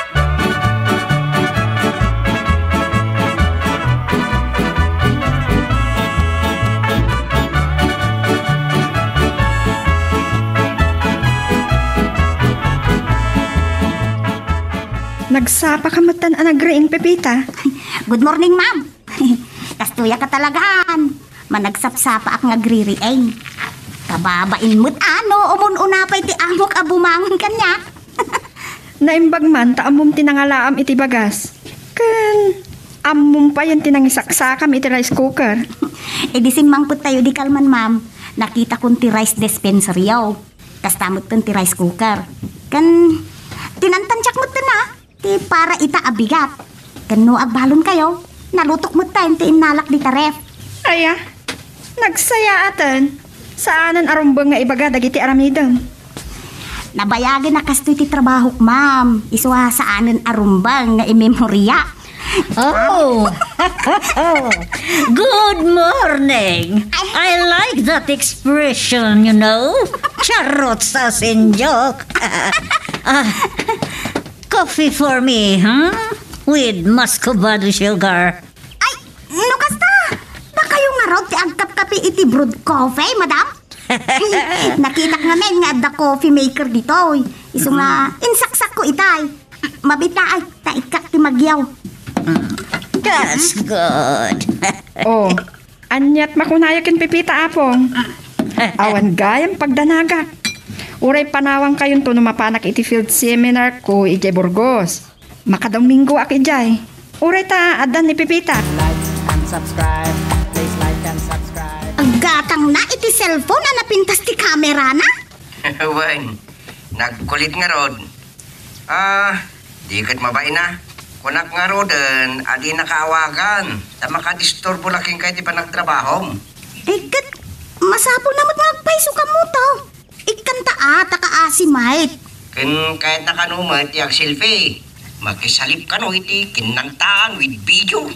Nagsapa ka met tan a nagriing, Pepita. Good morning, ma'am. Kastoyak a talagaan. Managsapsapaak nga agririing. Kababain met a no umun-una pay ti amok a bumangon kaniak. Naimbag man ta ammom ti nangalaam iti bagas. Ken ammom payen ti nangisaksakam iti rice cooker. Idi simmangpettayo di kalman, ma'am, nakitakon ti rice dispenseryo. Kasta metten ti rice cooker. Ken tinantansiak metten a. Ti para ita a bigat. Ken no agbalonkayo, nalutok metten ti innalak dita ref. Aya, nagsayaaten. Saanen a rumbeng nga ibaga dagiti aramidem. Nabayagen a kastoy ti trabahok, ma'am. Isu a saanen a rumbeng nga imemoria. Oh! Good morning! I like that expression, you know. Charot sa sinjok. Ah, coffee for me, huh? With muscovado sugar. Ay, no kasta, dakayo ngarud ti agkapkapi iti brewed coffee, madam? Nakitak ngamin nga adda coffee maker ditoy. Isu nga, insaksakko itay. Mabit na ay, ta ikkak ti magiaw. That's good. Oh, aniat makunayo ken Pepita, Apong? Awan gayam pagdanagak. Uray panawankayonto no mapanak iti field seminar ko idiay Burgos. Makadominggoak idiay. Uray ta addan ni Pepita. Like and subscribe. Please like and subscribe. Aggatangna iti cellphone a napintas ti kamerana? Wen, nagkulit ngarud. Ah, di ket mabain a. Kunak ngaruden a dinaka awagan, ta makadisturbo la kenka iti panagtrabahom. Eh, ket masapulna met nga agpayso kamuto. Ikkanta a, ta kaasi met. Ken kayatna kano met ti agselfie. Makisalip kano iti kinnantaan with video.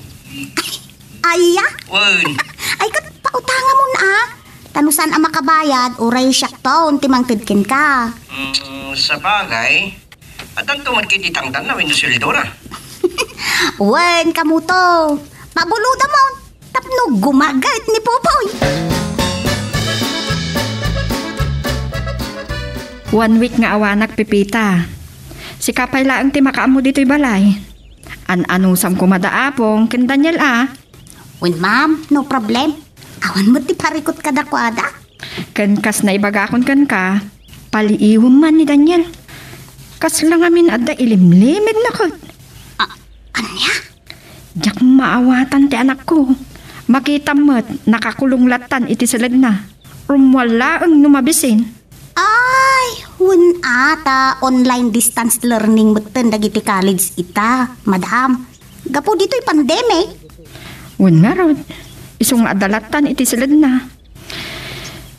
Ay, aya? Wen. Ay, ket pautangamon a. Ta no saan a makabayad, uray siakton ti mangted kenka. Mm, sabagay, addanto met ket itangtanna wenno sueldona. Wen, kamuto. Pabulodamon. Tapno gumaget ni Popoy. One week nga awanak, Pepita. Sika pay laeng ti makaammo ditoy balay. An-anusam koma da Apong ken Daniel a. Wen, ma'am, no problem. Awan met ti parikut kadakuada. Ken kas naibagakon kenka, paliiwem man ni Daniel. Kasla ngamin adda ilimlimedna ket. A-, ania? Diak maawatan ti anakko. Makitam met, nakakulong lattan iti seledna. Rummuar laeng no mabisin. Ay, wen a, ta online distance learning metten dagiti college ita, madam. Gapu ditoy pandemic. Wen ngarud, isu nga adda lattan iti seledna.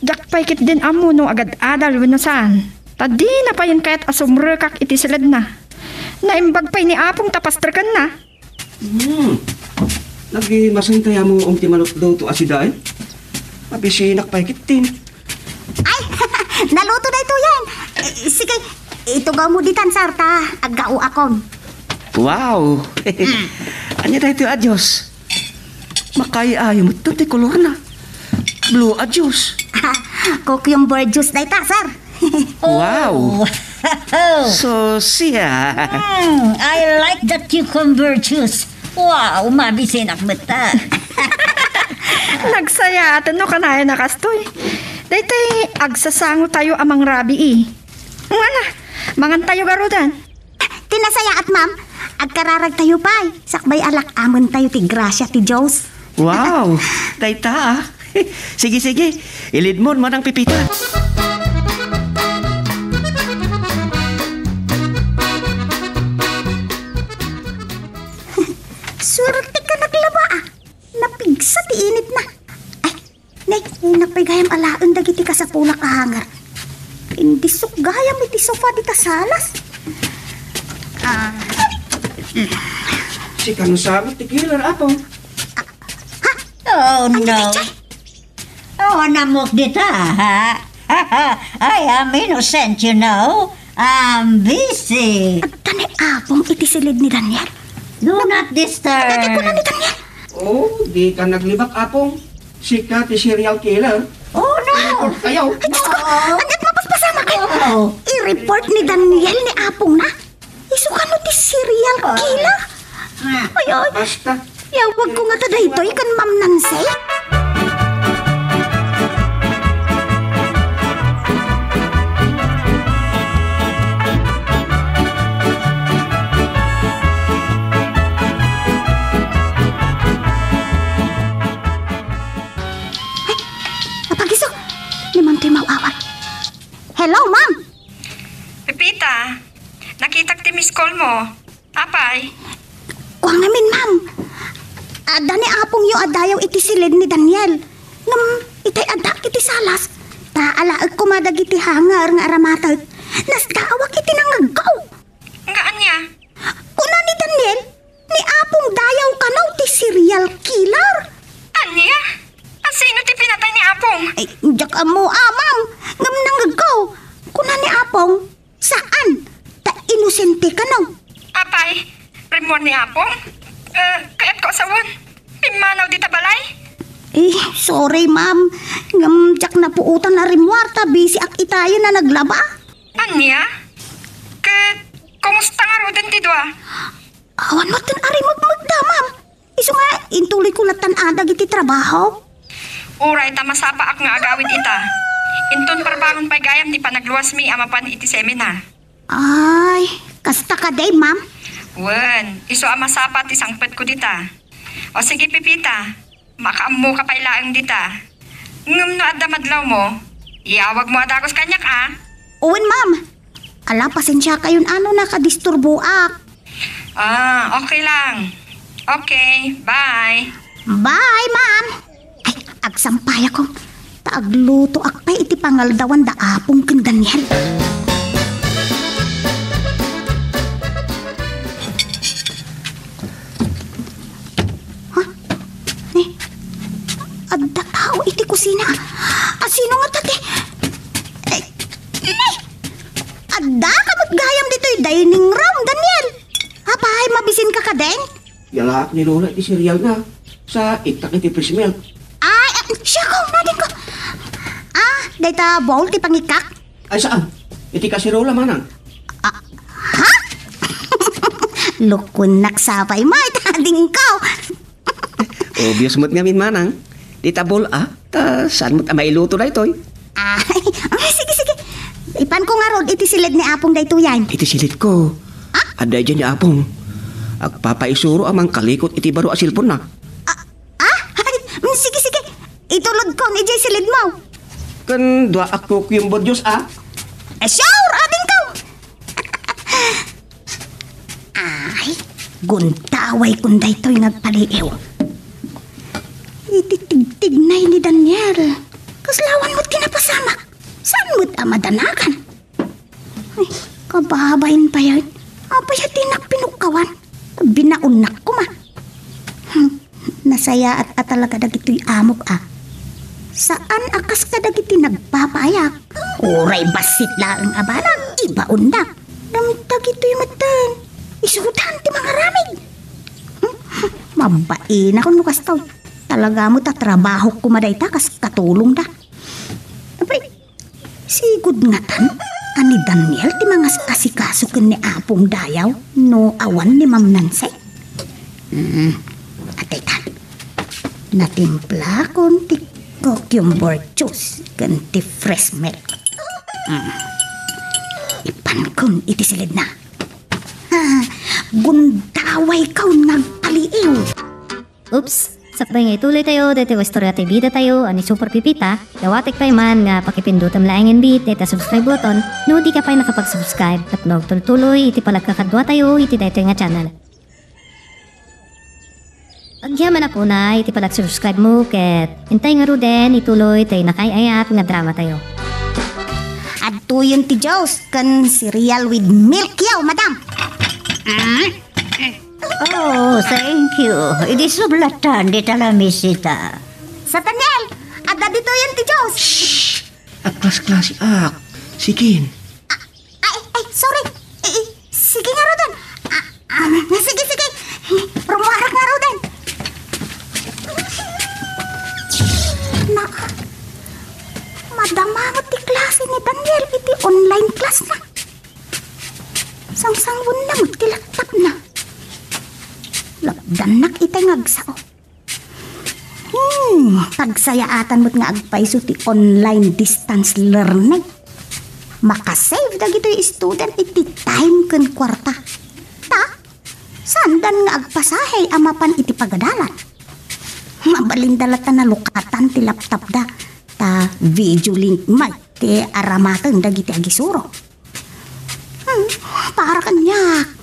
Diak pay ketdin ammo no agad-adal wenno saan. Ta dina payen kayat a sumrekak iti seledna. Naimbag pay ni Apong ta pastrekenna. Hmm. Agi, masentay a mo ti malutluto a sidaen? Mabisinak pay ketdin. Ay, naluto daytoyen. Eh, sige, itugawmo ditan, sir, ta aggaoakon. Wow! Ania daytoy a juice? Makaay-ayo met ti kolorna. Blue a juice. Cucumber juice dayta, sir. Wow! Oh. So siya. Mm, I like the cucumber juice. Wow, mabisinak met ta. Nagsayaat no kanayon a kastoy. Daytoy agsasangotayo a mangrabii. Ngana, mangantayo garuden. Ti nasayaat, ma'am, agkararagtayo pay, sakbay a lak-amentayo ti grasia ti Dios. Wow! Dayta, ah. Sige, sige. Ilidmon, Manang Pipita. Suerteka laklaba, ah. Napigsa ti initna. Ay, ne, innak pay gayam alaen dagiti kasapulak a hanger. Indisok gayam iti sofa dita salas. Ah. Sika no sabit ti killer, Apong. Ha? Oh, no. Ano ti chay? Oh, namok dita, ha? I am innocent, you know. I'm busy. Adda ni Apong iti silid ni Daniel. Do not disturb. Adda ti kuna ni Daniel. Oh, dika naglibak, Apong. Sika ti serial killer. Oh, no. I-report kayo. Ay, Diyos ko. No. Ania't mapaspasamak? Oh. I-report ni Daniel ni Apongna? Isu kano ti serial killer? Ah. Ay, ay. Basta. Yawagko ngata daytoy ken Ma'am Nancy. Ay, apagiso. Ni Ma'am toy maw-awag. Hello, ma'am. Pepita, nakitak ti miss call mo. Apay? Kua ngamin, ma'am. Adda ni Apongyo a dayaw iti silid ni Daniel. Ngem itay addaak iti salas, ta alaek koma dagiti hanger nga aramatek. Nasdaawak iti nangaggaw. Nga ania? Kuna ni Daniel, ni Apong dayaw kano ti serial killer. Ania? A, sino ti pinatay ni Apong? Ay, diak ammo, ah, ma'am. Ngem nangaggaw. Kuna ni Apong, saan. Ta inosente kano. Apay, rimmuar ni Apong? Eh, kayatko a sawen. Pimmanaw dita balay? Eh, sorry, ma'am. Ngem diak napuotan a rimmuar ta busy ak itayen a naglaba. Ania? Ket kumusta ngaruden ti dua? Awan met a rimegmegda, ma'am. Isu nga, intuloyko lattan a dagiti trabaho. Uray ta masapaak nga agawid ita. Inton parbangon pay gayam ti panagluasmi a mapan iti seminar. Ay, kasta kadi, ma'am? Wen, isu a masapa ti sangpetko dita. O sige, Pepita, makaammoka pay laeng dita. Ngem no adda madlawmo, iyawagmo a dagus kaniak, a? Wen, ma'am. Ala, pasensiakayon a no nakadisturboak. Ah, okay lang. Okay, bye. Bye, ma'am. Ay, agsampayakon. Ta aglutoak pay iti pangaldawan da Apong ken Daniel. Ha? Ni, adda tao iti kusina. A, sino ngata ti? Ay, ni! Adda ka met gayam ditoy dining room, Daniel. Apay, mabisinka kadin? Yalaak ni Lola iti serialna. Sa iktak iti fresh milk. Ay, ah, siya ko, nadin ko. Ah, dayta bowl ti pangikkak? Ay, saan? Iti kaserola, manang. Ah, ha? Lukuennak sapay mo, ita dingko. Obvious met ngamin, manang. Dita bowl, ah. Ta saan met a mailuto daytoy? Ay, ay, sige, sige. Ipanko ngarud iti silid ni Apong daytoyan. Iti silidko. Ah? Adda idiay ni Apong. Agpapaisuro a mangkalikot iti baro a cellphone-na. Ah, ah? Ay, mm, sige, sige. Itulodkon idiay silidmo. Ken dua a cucumber juice, ah? Eh, sure, adingko. Ay, guntawaykon daytoy nga agpaliiw. Iti tigtignay ni Daniel, kasla awan met ti napasamak. Saan met a madanagan? Ay, kababain pay, ay. Apay a dinak pinukkawan? Binaonnak koma. Hmm, nasayaat a talaga dagitoy amok a. Saan a kas kadagiti nagpapaayak. Uray bassit laeng a banag, ibaonda. Ngem dagitoy metten, isudan ti mangaramid. Hmm, mabainakon no kastoy. Talaga met a trabahok koma dayta kas katulongda. Apay, sigud ngatan a ni Daniel ti mangasikasikaso ken ni Apong Dayaw no awan ni Ma'am Nancy? Hmm, adtoyta. Natimplakon ti cucumber juice ken ti fresh milk. Hmm. Ipankon iti silidna. Ha, gundawaykaon nga agpaliiw. Oops! Sakbay nga ituloytayo daytoy nga istorya ti bidatayo a ni Super Pipita, dawatek pay man nga pakipindutem laengen bi dayta subscribe button no dika pay nakapag-subscribe tapno agtultuloy iti panagkakaduatayo iti daytoy nga channel. Agyamanak unay iti panag-subscribe mo ket intay ngaruden ituloy tay nakaay-ayat nga dramatayo. Adtoyen ti juice ken cereal with milk yaw, madam. Mm. Oh, thank you. Idi sublatan dita lamisita. Sataniel, adda ditoyen ti juice. Shh! Agklasklasiak. Sigen. Ay, ay, sorry. Eh, eh, sige ngaruden. Ah, ah, sige, sige. Rummuarak ngaruden. Na, madama met ti klase ni Daniel iti online class na. Sangsangwenna met ti laptop na. Lapdannak itay nga agsao. Hmm, pagsayaatan met nga agpayso ti online distance learning. Makasave dagitoy student iti time ken kuarta. Ta, saandan nga agpasahe a mapan iti pagadalan. Mabalinda latta nalukatan ti laptopda, ta video link met ti aramaten dagiti agisuro. Hmm, para kaniak,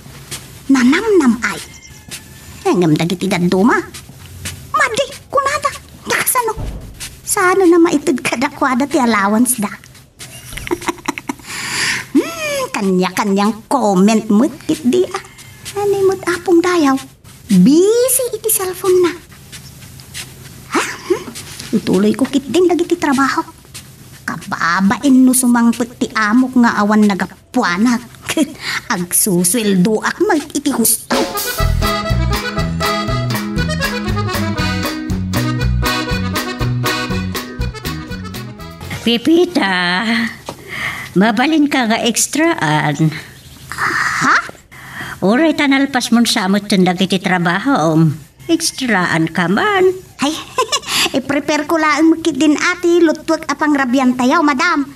nanamnam ay. Eh, ngem dagiti dadduma, madi, kunada, nakasano? Saan a maited kadakuada ti allowance da? Hmm, kanya-kanyang comment met ketdi a. Ania met Apong Dayaw? Busy iti cellphone na. Ha? Hmm? Ituloyko ketdin dagiti trabaho. Kababain no sumangpet ti amok nga awan nagapuanak. Agsusueldoak met iti husto. Pipita, mabalinka nga ekstraan. Ha? Uray ta nalpasmon sa metten dagiti trabahom, ekstraanka man. Ay, i-prepare ko laeng met ketdin a ti luttuek a pangrabiantayo, madam.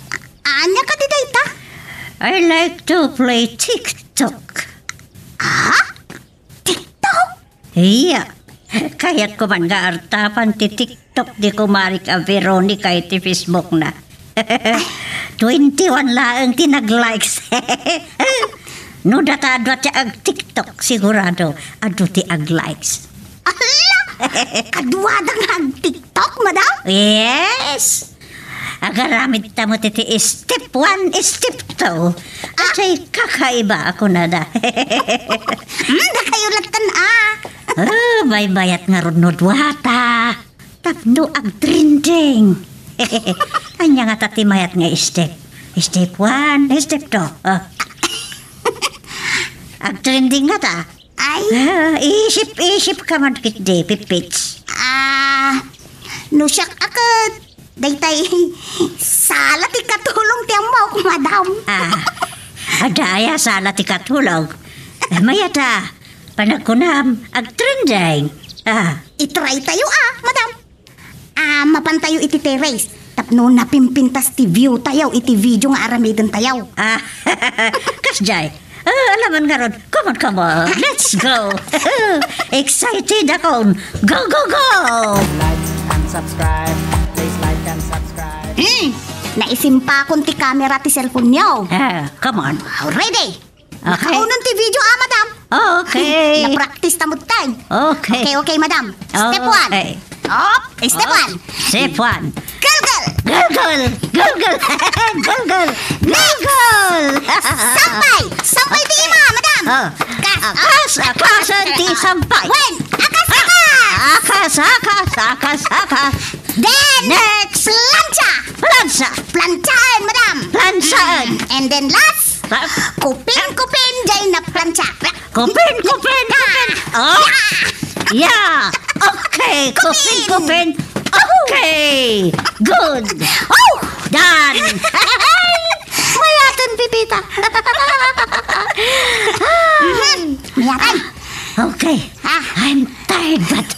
A-, ania kadi dayta? I like to play TikTok. Ah? TikTok? Iya. Kayatko man nga artapan ti TikTok di kumarik a Veronica iti Facebook na. Twenty-one laeng ti nag-likes. No data adu ti ag-TikTok, sigurado adu ti ag-likes. Ala! Kaduada nga ag-TikTok, madam? Yes. Agaramid ta met iti step one, step two. Ah. Ajay kakaiba a kunada. Hmm, dakayo latten, ah. Ah, baybayat ngarud no duata. Tapno agtrending. Ania ngata ti mayat nga step? Step one, step two. Ah. Agtrending ngata. Ay. Ah, isip-isipka man ketdi, Pipits. Ah, no siak a ket, daytay sala ti katulong ti ammok, madam. Ah, adda aya sala ti katulong? Eh, mayat a, panagkunam, agtrending. Ah. I-try tayo, ah, madam. Ah, mapantayo iti terrace tapno napimpintas ti view tayo iti video nga aramidentayo. Ah, kasjay. Ah, alaman ngarud. Come on, come on. Let's go. Excited ako. Go, go, go! Like and subscribe. Please like and subscribe. Hmm, naisimpakon ti camera ti cellphone nyo. Ah, come on. Ready? Okay. Nakaunon ti video, ah, madam. Okay. Na-practice ta met tayo. Okay. Okay, okay, madam. Step one. Okay. Op, step one. Step one. Gulgul. Gulgul. Gulgul. Gulgul. Next. Gulgul. Sampay. Sampay ti ima, madam. Oh. Kas. Ah, kas. Kas ti sampay. Wen. Akas, akas. Akas, akas, akas, akas. Then, next. Plancha. Plancha. Planchaen, madam. Planchaen. And then last, ah, kupin, kupin, jay naplancha. Kupin, kupin, kupin. Oh. Yeah. Yeah. Okay, kupin, kupin. Okay. Good. Oh. Done. Mayat ti Pipita. Mayat. Okay. Ah. I'm tired, but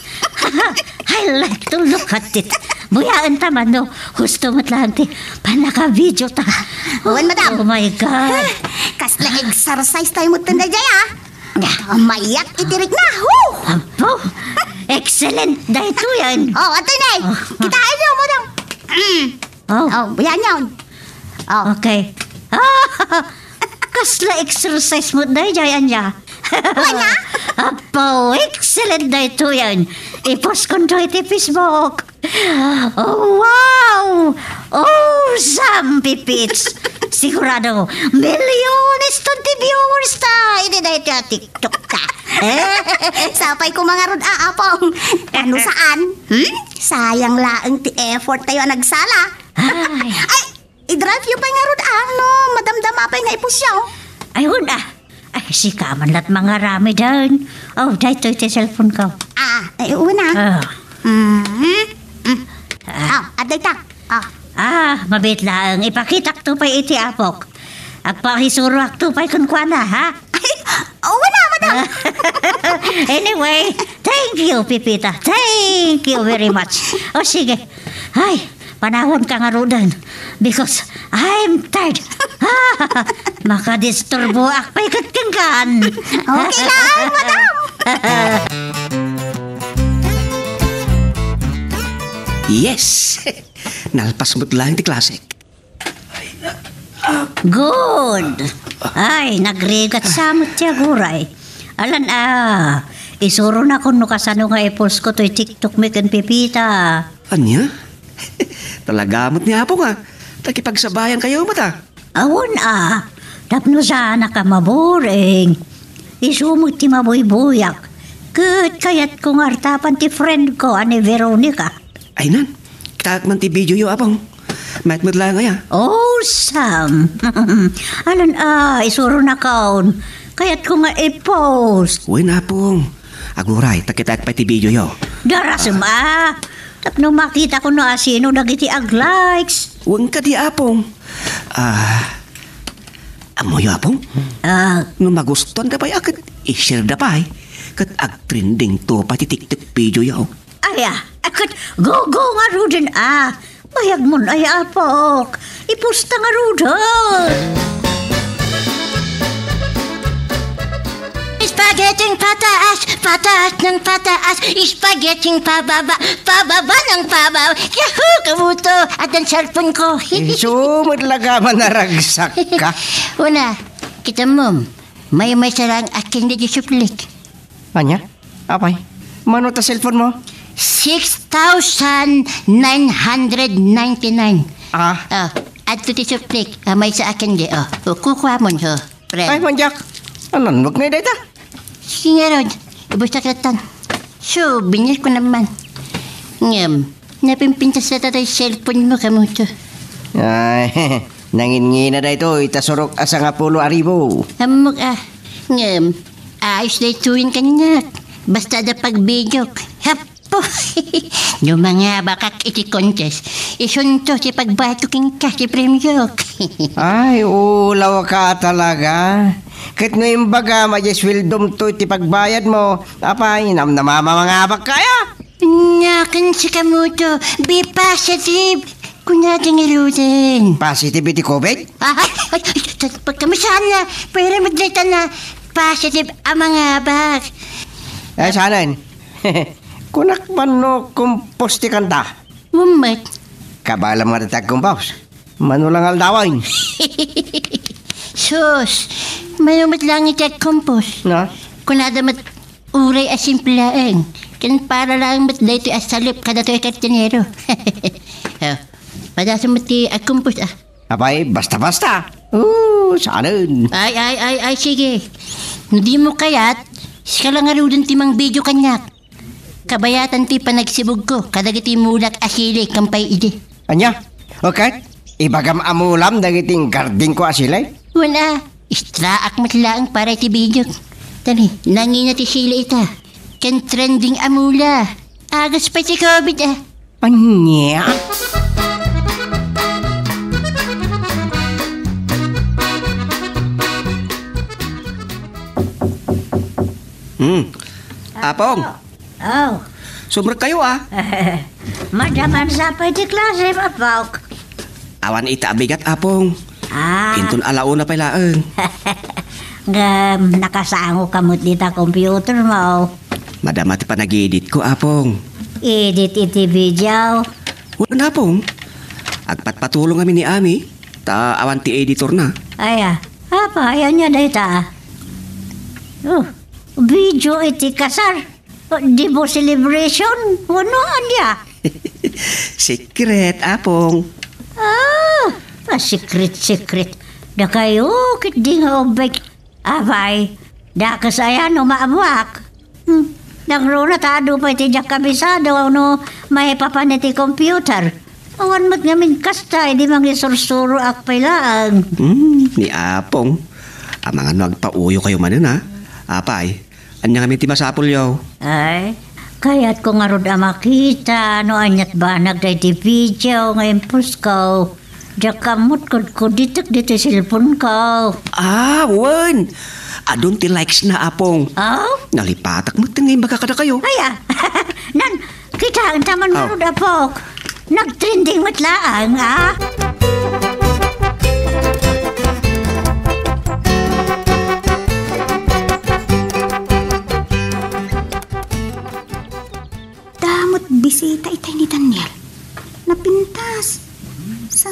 I like to look at it. Buyaen ta man, no? Husto met laeng ti pannaka-video ta. Wen, madam. Oh my God. Kasla exercise tayo met daydiay, ah. Mayat iti rikna. Woo! Apo, excellent daytoyen. Oh, ato ni. Oh. Kitaenyo, madam. Mm. Oh. Oh, yan yun. Oh. Okay. Kasla exercise met daydiay, ania? Wala. Apo, excellent daytoyen. I-post ko iti Facebook. Oh, wow! Awesome, Pipits! Sigurado, milyones ton ti viewers ta idi daytoy a TikTok ta. Sapay ko mangarud a, Apong. Ano saan? Hmm? Sayang laeng ti effort tayo a nagsala. Ay. Ay, i-drive yo pay ngarud a, no madamdama pay nga i-post yo. Ay, una. Ay, sika man lat mangaramid daytoy. Oh, daytoy ti cellphone ko. Ah, ay, una. Ah. Mm. Mm. Ah. Ah, adda ita. Ah. Ah, mabiit laeng. Ipakitak to pay iti apok. Agpakisuroak to pay kenkuana, ha? Ay, una, madam. Anyway, thank you, Pipita. Thank you very much. O, sige. Ay, panawanka ngaruden. Because I'm tired. Makadisturboak pay ket kenkan. Okay lang, madam. Yes! Nalpas met laeng ti klase. Good! Ay, nagrigat sa met ti aguray. Alan a, isuronakon no kasano nga i-post ko toy TikTok mi ken Pipita. Ania? Talaga met ni Apong a. Nakipagsabayan kayo met a. Awan a, tapno saanak a maboring. Isu met ti mabuybuyak. Ket kayatko nga artapan ti friend ko a ni Veronica. Ay nan, kitaek man ti video yo, Apong. Mayat met laeng aya. Oh, Sam. Alan a, isuronakon. Kayatko nga i-post. Wen, Apong. Aguray, ta kitaek pay ti video yo. Darasem a. Tapno makitako no asino dagiti ag-likes. Wen kadi, Apong. Ah, ammoyo, Apong? Ah. No magustuanda pay a ket i-share da pay. Ket agtrending to pay ti TikTok video yo. Aya, ket go, go ngaruden a. Bayag mon aya, apok. I-post ta ngaruden. Spaghetti pataas, pataas ng pataas, spaghetti pababa, pababa ng pababa. Yahoo! Kabuto! At ang cellphone ko. Isu, matlaga man naragsak ka. Una, kita mo, may may sarang akin di suplik. Anya? Apay, mano ta cellphone mo? Six thousand nine hundred ninety-nine. Ah. Oh, adto ti suplik. Ah, may sa akin di, oh. Oh, kukuha mo, oh, friend. Ay, manjak. Anan, wag na dayta. Sige, Rod. Ubus na katan. Souvenir ko naman. Ngem, napimpintas na tatay cellphone mo, kamuto. Ay, nanginngina daytoy, ta surok a sangapulo a ribu. Ammok, ah. Ngem, ayos daytoyen kaniak. Basta adda pagbidiok. Happo! No mangabakak iti contest, isunto ti pagbayadko kenka ti premiok. Ay, ulawka talaga. Ket no imbagam a suweldom to iti pagbayad mo, apay, namnama mangabak kaya? Naken sikamuto, be positive. Kuna ti ngaruden. Positive iti covid? Ah, ay, ay, ay, ta-, pagkamasaanna, pwede magdayta na positive a mangabak. Ay, saanen? Kunak man no compose ti kanta? Wen met. Kabaelam nga ti agcompose. Mano lang aldawen. Sus, mano met lang iti agcompose. No? Kunada met uray a simple laeng. Ken para laeng met daytoy a salip kadatoy a kartinero. Oh, padasem met ti agcompose, ah. Apay, basta-basta. Oh, saanen. Ay, ay, ay, ay, sige. No dimo kayat, sika lang ngaruden ti mangbidio kaniak. Kabayatan ti panagsibugko kadagiti mulak a sili ken pay idi. Ania? O ket, ibagam a mulam dagiti ingardingko a sili? Wen a, istraak met laeng para iti bidiok. Tani, nangina ti sili ita. Ken trending a mula. Agas pay ti covid, a. Ania? Hmm. Apong. Oh. Sumrekkayo, a. Madaman sa pay ti klase, Apok. Awan ita a bigat, Apong. Ah. Inton ala una pay laeng. Ngem, nakasangoka met dita computer mo. Madama ti panag-editko, Apong. Edit iti video? Wen, Apong. Agpatpatulong amin ni Ami, ta awan ti editorna. Aya, apay, ania dayta? Oh, video iti kasar. Dibo celebration? Wenno ania? Secret, Apong. Ah, a secret, secret. Dakayo, ket di nga ubbay. Apay, dakes aya no maabuak? Hmm, nangruna ta adu pay ti diak kabisado no maipapan iti computer. Awan met ngamin kasta, idi mangisursuroak pay laeng. Hmm, ni Apong. Amangan no agpauyokayo manen, a. Apay, ania ngamin ti masapulyo? Ay, kayatko ngarud a makita no aniat banag daydi video nga imposko. Diak ammot kudkuditek ditoy cellphone ko. Ah, wen! Adun ti likes na, Apong. Oh? Nalipatak met nga imbaga kadakayo. Aya, nan, kitaenta man ngarud, Apok. Nagtrending met laeng, a. Damo met bisita itay ni Daniel. Napintas. Sa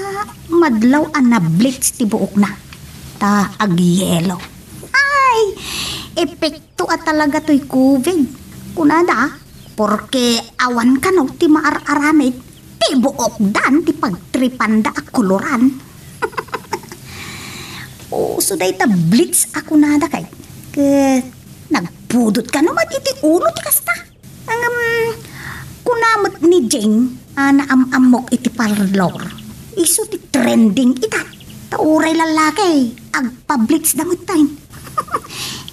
madlaw a nablitz ti buokna. Ta agyelo. Ay! Epekto a talaga toy covid. Kunada, porke awan kano ti maar-aramid, ti buokdan ti pagtripanda a koloran. Uso dayta blitz a kunada kay, ket nagpudot kano met iti ulo ti kasta. Ngem, kuna met ni Jing a naam-ammok iti parlor, isu ti trending ita. Ta uray lallaki, agpa-blitz da met tayo.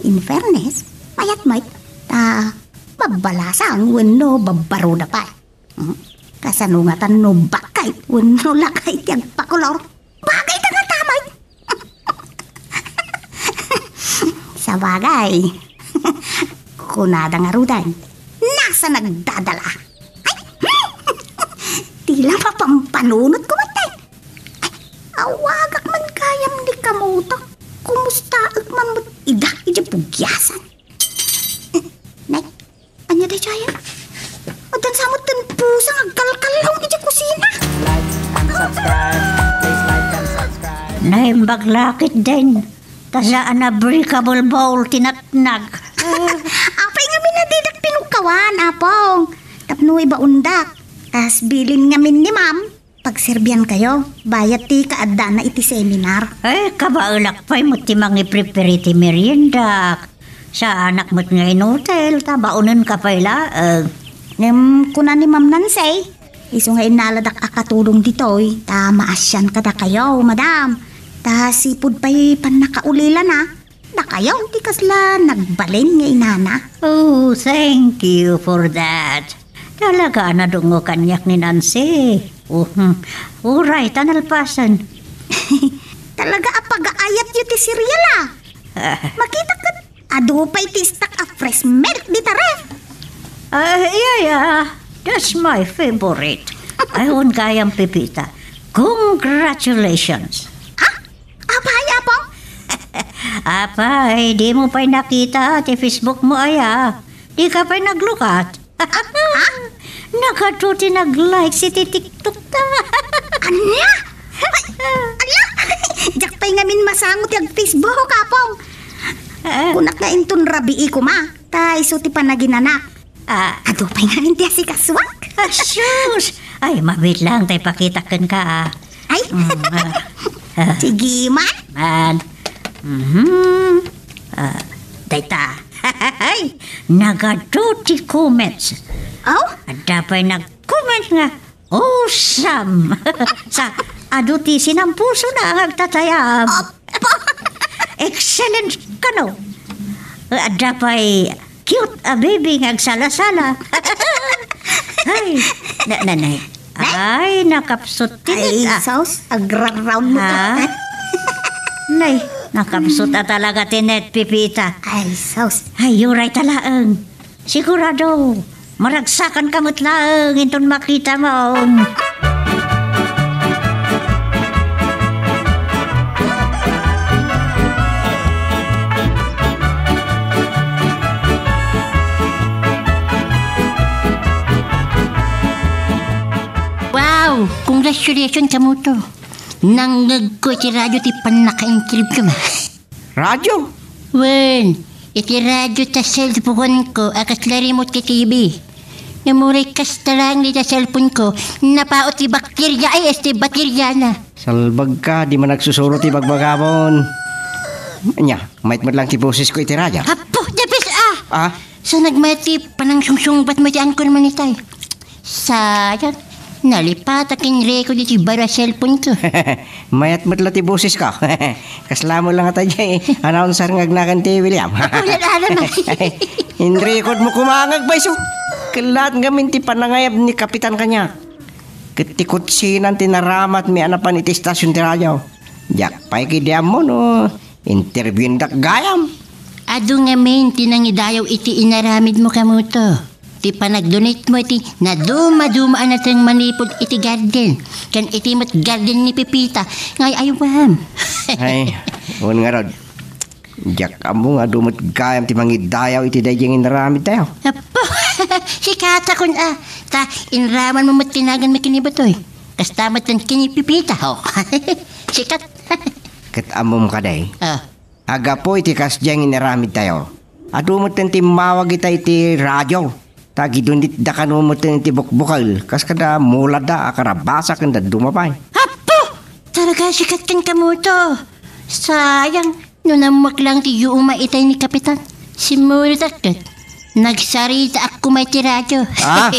In fairness, payat met, ta babbalasang wenno babbaroda pay. Hmm? Kasano ngatan no bakkay wenno lakay ti agpakolor? Bagay ta nga tamay. Sabagay. Kunada ngaruden, nasa nagdadala. Ay! Tila mapampanunot ko met, eh. Ay, awagak man gayam ni kamuta. Kumustaek man met ida idiay pugiasan. Nay, ania daydiay? Addan sa met ten pusa nga agkalkallaw idiay kusina. Like and subscribe. Please like and subscribe. Naimbag la ketdin. Ta saan a breakable bowl ti natnag. Apay ngamin a didak pinukkawan, Apong. Tapno ibaondak. Kas bilin ngamin ni Ma'am, pagserbiankayo, bayat ti kaaddana iti seminar. Ay, kabaelak pay met ti mangiprepare iti meriendak. Saanak met nga inutil, ta baonenka pay laeng. Ngem kuna ni Ma'am Nancy, isu nga innaladak a katulong ditoy, ta maasian kadakayo, madam. Ta sipud pay pannakaulilana, dakayo ti kasla nagbalin nga inana. Oh, thank you for that. Talaga a nadungngo kaniak ni Nancy. Oh, hmm. Uray, ta nalpasen. Talaga a pagaayatyo ti serial, a. Ah. Makita ket adu pay ti stock a fresh milk dita ref. Ah, iya, iya. That's my favorite. Ay, wen gayam, Pepita. Congratulations. Ah? Apay, Apong? Apay, di mo pay nakita ti Facebook mo, aya. Di ka pay naglukat. Ha? Nagadu ti nag-like iti TikTok ta. Ania? Ay, ala! Diak pay ngamin masango ti ag-Facebook, Apong. Ah. Kunak nga inton rabii koma, ta isu ti panaginanak. Ah. Adu pay ngamin ti asikasuak. Ah, sus! Ay, mabiit lang tay pakitak kenka, ah. Ay. Mm, ah. Ah. Sige man. Man. Mhm. Ah, dayta. Ay, nagadu ti comments. Aw? Adda pay nag-comment nga, "Awesome!" Sa, adu ti sinampusona nga agtatayab. Apa? Excellent kano. Adda pay cute a baby nga agsala-sala. Ay, na, na, na. Ay, nakapsut ti net, ah. Ay, sus, agraraw mo. Ha? Nay, nakapsut a talaga ti net, Pipita. Ay, sus. Ay, uray ta laeng. Sigurado, maragsakan ka met laeng inton makita mo. Wow! Congratulations, Kamuto. Nangngegko iti radio ti pannaka-interview, ma. Radio? Wen, iti radio ta cellphone-ko a kasla remote ti T V. Ngem uray kasta laeng dita cellphone-ko, napaot ti bakterya, ay, este, bateryana. Salbagka, di man agsusuro ti bagbagam. Ania, mayat met lang ti bosesko iti radio. Apo, the best, ah! Ah? Sa nagmayat ti panangsungsungbat mo iti angkor man itay. Sayang, nalipatak in record iti baro a cellphone-ko. Mayat met la ti bosesko. Kasla mo lang ata diay announcer nga agnagan ti William. Apo, yan, aram, ah. In record mo koma nga agbayso. Ket laeng ngamin ti panangayab ni Kapitan kaniak. Ket ti kutsinan ti naramatmi a napan iti estasion ti radio. Diak pay ketdi ammo no interviewindak gayam. Adu ngamin ti nangidayaw iti inaramidmo, Kamuto. Ti panagdonate mo iti nadumaduma a nateng manipud iti garden, ken iti met garden ni Pipita nga ay-aywam. Ay, wen ngarud. Diak ammo nga adu met gayam ti mangidayaw iti daydiay nga inaramidtayo. Apo, sikatakon a, ta inramanmo met ti naganmi ken ni Batoy. Kasta met laeng ken ni Pipita, ho. Sikat. Ket ammom kadi, ah, a gapu iti kasdiay nga inaramidtayo, adu met ti immawag ita iti radio. Ta agidunitda kano met ti bukbukel, kas kada mulada a karabasa ken dadduma pay. Apo! Talaga sikat ken Kamuto. Sayang, no nammuek lang ti yuuma itay ni Kapitan. Simmuritak ket nagsaritaak koma iti radio. Ah?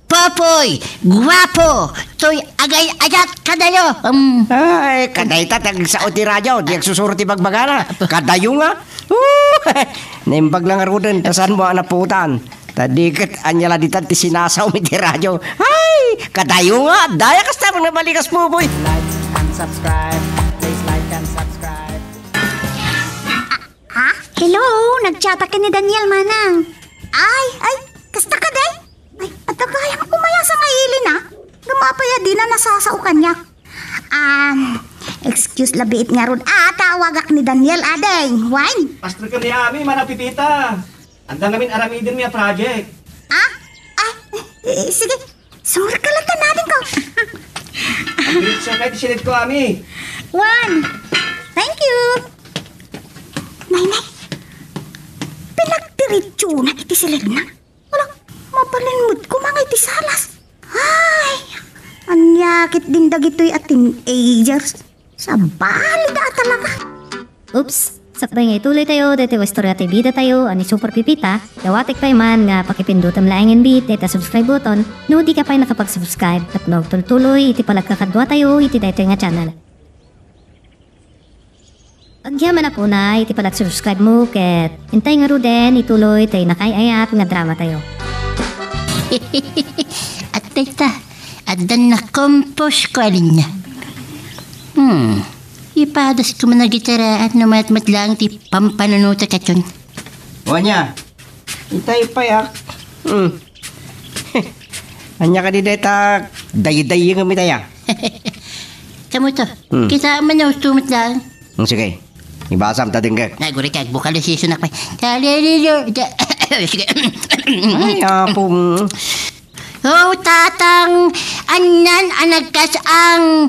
Popoy! Guapo! Toy agay-ayat kadayo! Um. Ay, kadayta ti agsao ti radio, di agsusuro ti bagbagana. Kadayo nga. Uh, naimbag lang ngaruden, ta saanmo a naputan. Ta di ket ania la ditan ti sinasao mi ti radio. Ay, kadayo nga, daya kasta mo nabalikas, Popoy. Like and subscribe. Please like and subscribe. Ha? Hello, nagchatak ken ni Daniel, manang. Ay, ay, kasta kadi? Ay, adda gayam umayasa nga ili na. Ngem apay a dina nasasao kaniak? Um, excuse labiit ngarud. Ah, tawagak ni Daniel, adi. Wen? Pastor kami, Manang Pipita. Adda ngamin aramidenmi a project. Ah? Ah, eh, sige. Sumurkal ta, nadingko. Diretso kay ti silid ko, ami. Wen. Thank you. Nay, nay. Pinagdiretso na iti silid na. Wala, mabalin met koma nga iti salas. Ay, ania ketdin dagitoy a teenagers? Sabali da talaga. Oops! Sakbay nga ituloy tayo daytoy nga istorya ti bida tayo a ni Super Pipita, dawatek pay man nga pakipindutem laengen bi dayta subscribe button no di ka pay nakapag-subscribe tapno agtultuloy iti panagkakadua tayo iti daytoy nga channel. Agyamanak unay iti panag-subscribe mo ket intay ngaruden ituloy tay nakaay-ayat nga drama tayo. At dayta, addan na-compose ko, alin niya. Hmm, ipadas ko man a gitaraat no mayat met laeng ti pampanunotek a tune. O ania, itay pay, ah. Hmm. Ania kadi dayta, daydayyengem itay, ah. Kamuto, hmm, kita man na usto met laeng. Hmm, sige. Ibasam ta dengngeg. Naguri kay agbokalisisonak pay. Talililo. Sige. Ay, apo. O tatang, annan a nagkas-ang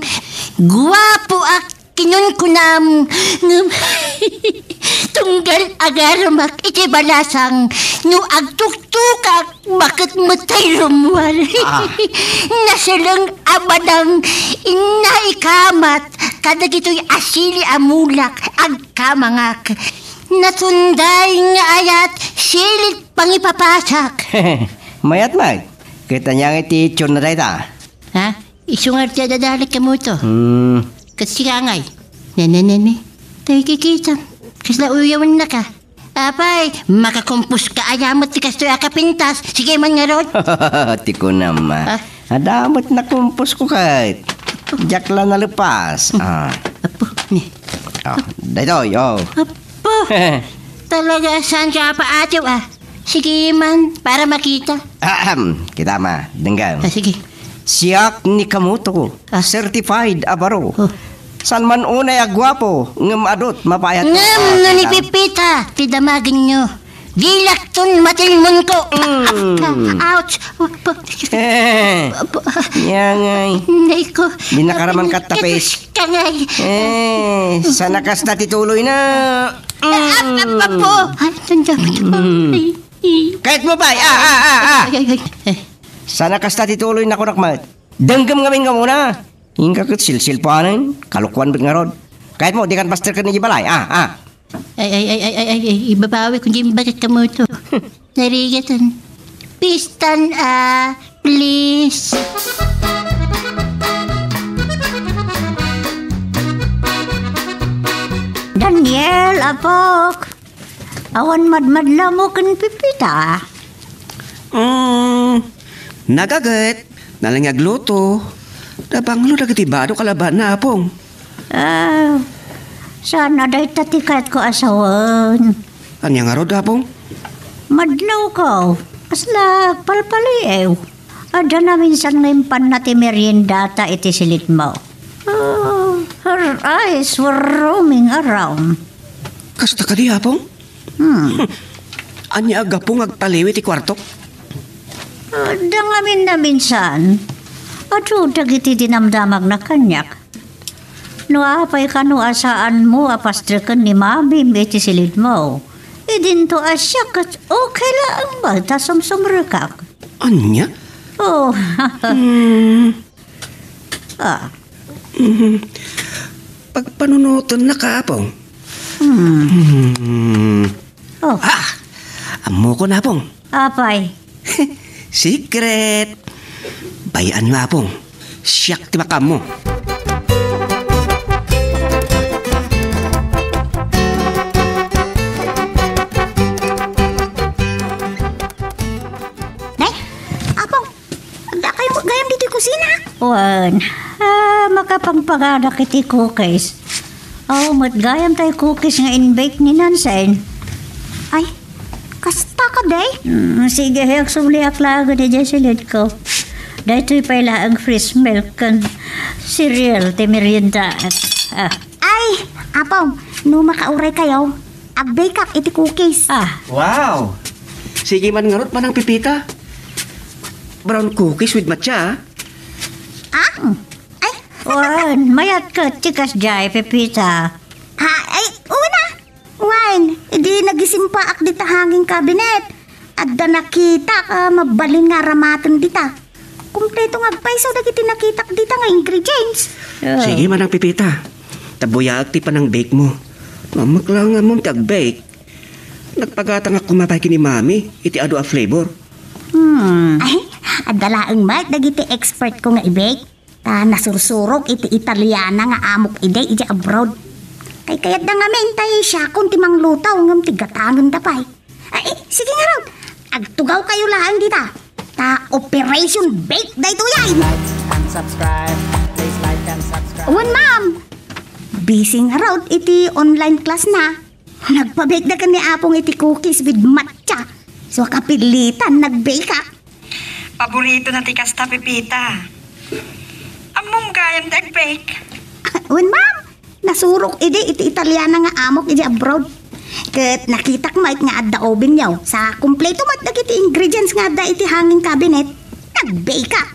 guapo a kinunkunam. Ngem, tunggal agaramak iti balasang, no agtuktukak, baket met tay rummuar. Ah. Naseleng a badang, inna ikamat, kadagitoy a sili a mulak, agkamangak. Natunday nga ayat, silit pangipapasak. Mayat met. Ket ania nga iti itsura dayta? Ha? Isu nga ti adadalit kamoto. Hmm. Ket sika ngay. Ne, ne, ne, ne. Tay kikitam. Kasla uyawennaka. Apay, makakumpos ka aya met ti kastoy a kapintas. Sige man ngarud. Ti kunam, ah. Ah. Adda met nakumposko ket. Diak la nalepas. Ah. Apo, ne. Oh, daytoy, oh. Apo. Talaga, saan ka paatiw, ah? Sige man, para makita. Ahem. Kita ma, denggem. Ah, sige. Siak ni Kamoto, ah, certified a baro. Oh. Saan man unay a guapo, ngem adut mapayat. Ngem no ni Pipita, ti damagenyo. Dilakton matilmonko. Mm. Ouch. Apo. Eh. Apo. Yangay. Nay ko. Di nakaraman Apo, katapis. Itus ka ngay. Eh, sana kasta ti tuloy na. Mm. Apo. Ay, tanda mo to. Mm. Ay, ay. Kayat mo ba? Ah, ah, ah, ah. Ay, ay, ay. Eh. Sana kasta ti tuloy na kunak met. Denggem ngamin nga muna. Inka ket silsilpanen, kalukuan met ngarud. Kayat mo, dikan paster ken idiay balay. Ah, ah. Ay, ay, ay, ay, ay, ay, ay, ibabawi ko diay imbagak kamoto. Narigatan. Pistan, ah, please. Daniel, apok. Awan madmadlawmo ken Pipita? Mm, nagaget, nalangag luto. Nabanglo dagiti bado kalabaanna, Apong. Ah, saan a dayta ti kayatko a sawen. Ania ngarud, Apong? Madlawko. Kasla palpaliiw. Adda naminsan nga impanna ti meriendata iti silitmo. Oh, her eyes were roaming around. Kasta kadi, Apong? Hmm. Ania a gapu nga agpaliiw iti kuartok? Adda ngamin naminsan. Adu dagiti dinamdamagna kaniak. No apay kano a saanmo a pastreken ni Mamim iti silidmo, idinto a siak ket okay laeng met a sumsumrekak. Ania? Oh. Hmm. Ah. Hmm. Pagpanunotennaka, Apong. Hmm. Hmm. Oh. Ah! Ammokon, Apong. Apay? Secret! Bay-anyo, Apong. Siak ti makaammo. Nay, Apong, adda kayo gayam ditoy kusina? Wen, ah, makapagpagadak iti cookies. Aw, met gayam tay cookies nga in-bake ni Nansen. Ay, kasta kadi? Mm, sige, agsubliak laeng idiay silidko. Daytoy pay laeng fresh milk ken cereal ti merienda. Ah. Ay, Apong, no makauray kayo, ag-bake ak iti cookies. Ah. Wow! Sige man ngarud, Manang Pipita. Brown cookies with matcha, ah. Ah? Ay. Wen, mayat ket ti kasdiay, Pipita. Ha, ay, una. Wen, idi nagisimpa ak dita hanging cabinet, adda nakitak a mabalin nga aramaten dita. Kompleto nga agpayso dagiti nakitak dita nga ingredients. Ah. Sige, Manang Pipita. Tabuyaak ti panang-bake mo. Mammakla nga ammom ti ag-bake. Nagpagatangak koma pay ken ni Mami iti adu a flavor. Hmm. Ay, adda laeng met dagiti expert ko nga i-bake. Ta nasursurok iti Italiana nga amok idi idiay abroad. Kaykayatda ngamin tay siakon ti mangluto ngem ti gatangenda pay. Ay, sige ngarud, agtugaw kayo laeng dita. Ta Operation Bake daytoy ay. Like and subscribe. Please like and subscribe. Wen, ma'am. Busy ngarud iti online class na. Nagpa-bake da ken ni Apong iti cookies with matcha. So, kapilitan, nag-bake ak. Paborito na ti kasta, Pipita. Ammom gayam ti ag-bake? Wen, ma'am. Nasurok idi iti Italiana nga amok idi abroad. Ket nakitak met nga adda oven niyo. Sa kompleto met dagiti ingredients nga adda iti hanging cabinet. Nag-bake ak.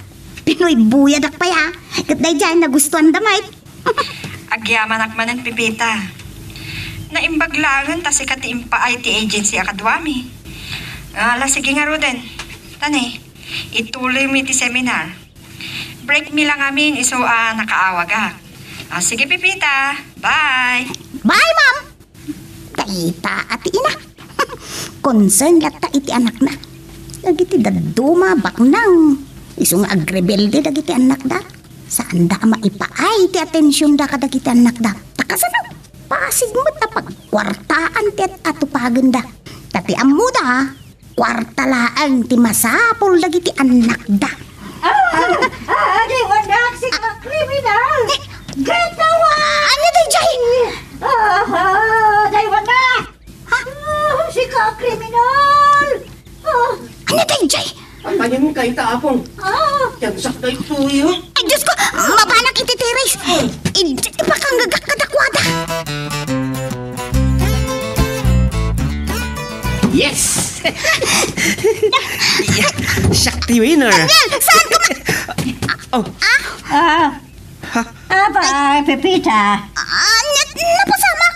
Pinuybuyadak pay, ha. Ket daydiay, nagustuanda met. Agyamanak manen, Pipita. Naimbag laengen ta sika ti impaay ti agency a kaduami. Ala, sige ngaruden. Tani, ituloymi ti seminar. Break mi la ngamin isu a nakaawagak. Ah, sige, Pipita. Bye. Bye, ma'am. Ita a ti ina. Concern latta iti anakna. Dagiti dadduma, baknang. Isu nga agrebelde dagiti annakda. Saanda a maipaay ti atensionda kadagiti annakda. Ta kasano? Pasig met a pagkuartaan ti at-, atupagenda. Ta ti ammoda, kuarta laeng ti masapul dagiti annakda. Ah! Ah, daywannak, sika kriminal! Eh, Gatawa! Ania daydiay? Ah, ah, daywannak! Ha? Ah, sika kriminal! Ah! Ania daydiay? Apayen kayta, Apong? Ah! Tiagsak daytoy, eh. Ay, Diyos ko! Mabanak iti tiris! Id-, ipakanggagak kadakuada! Yes! Siak ti winner! Daniel! Saan ka ma- Oh! Ah! Ah! Ha? Abay, Pepita. Ah, na-, napasamak.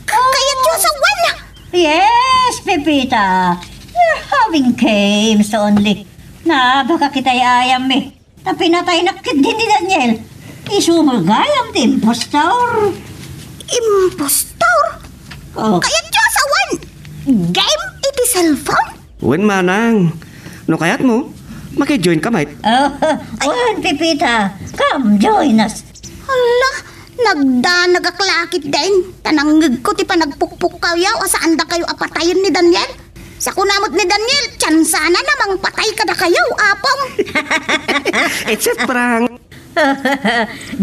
Ka-, kayatyo a sawen. Yes, Pepita. We're having games only. Nabaka kitay ayam mi. Ta pinataynak ketdi ni Daniel. Isu met gayam ti impostor. Impostor? Oh. Kayatyo a sawen. Game iti cellphone? Wen, manang. No kayatmo, maki-join ka met. Oh, wen, Pepita. Come, join us. Hala, nagdanagak la ketdin. Ta nangngegko ti panagpukpukkawyo a saandakayo a patayen ni Daniel. Sakuna met ni Daniel, tiansana a mangpatay kadakayo, Apong. It's a prank.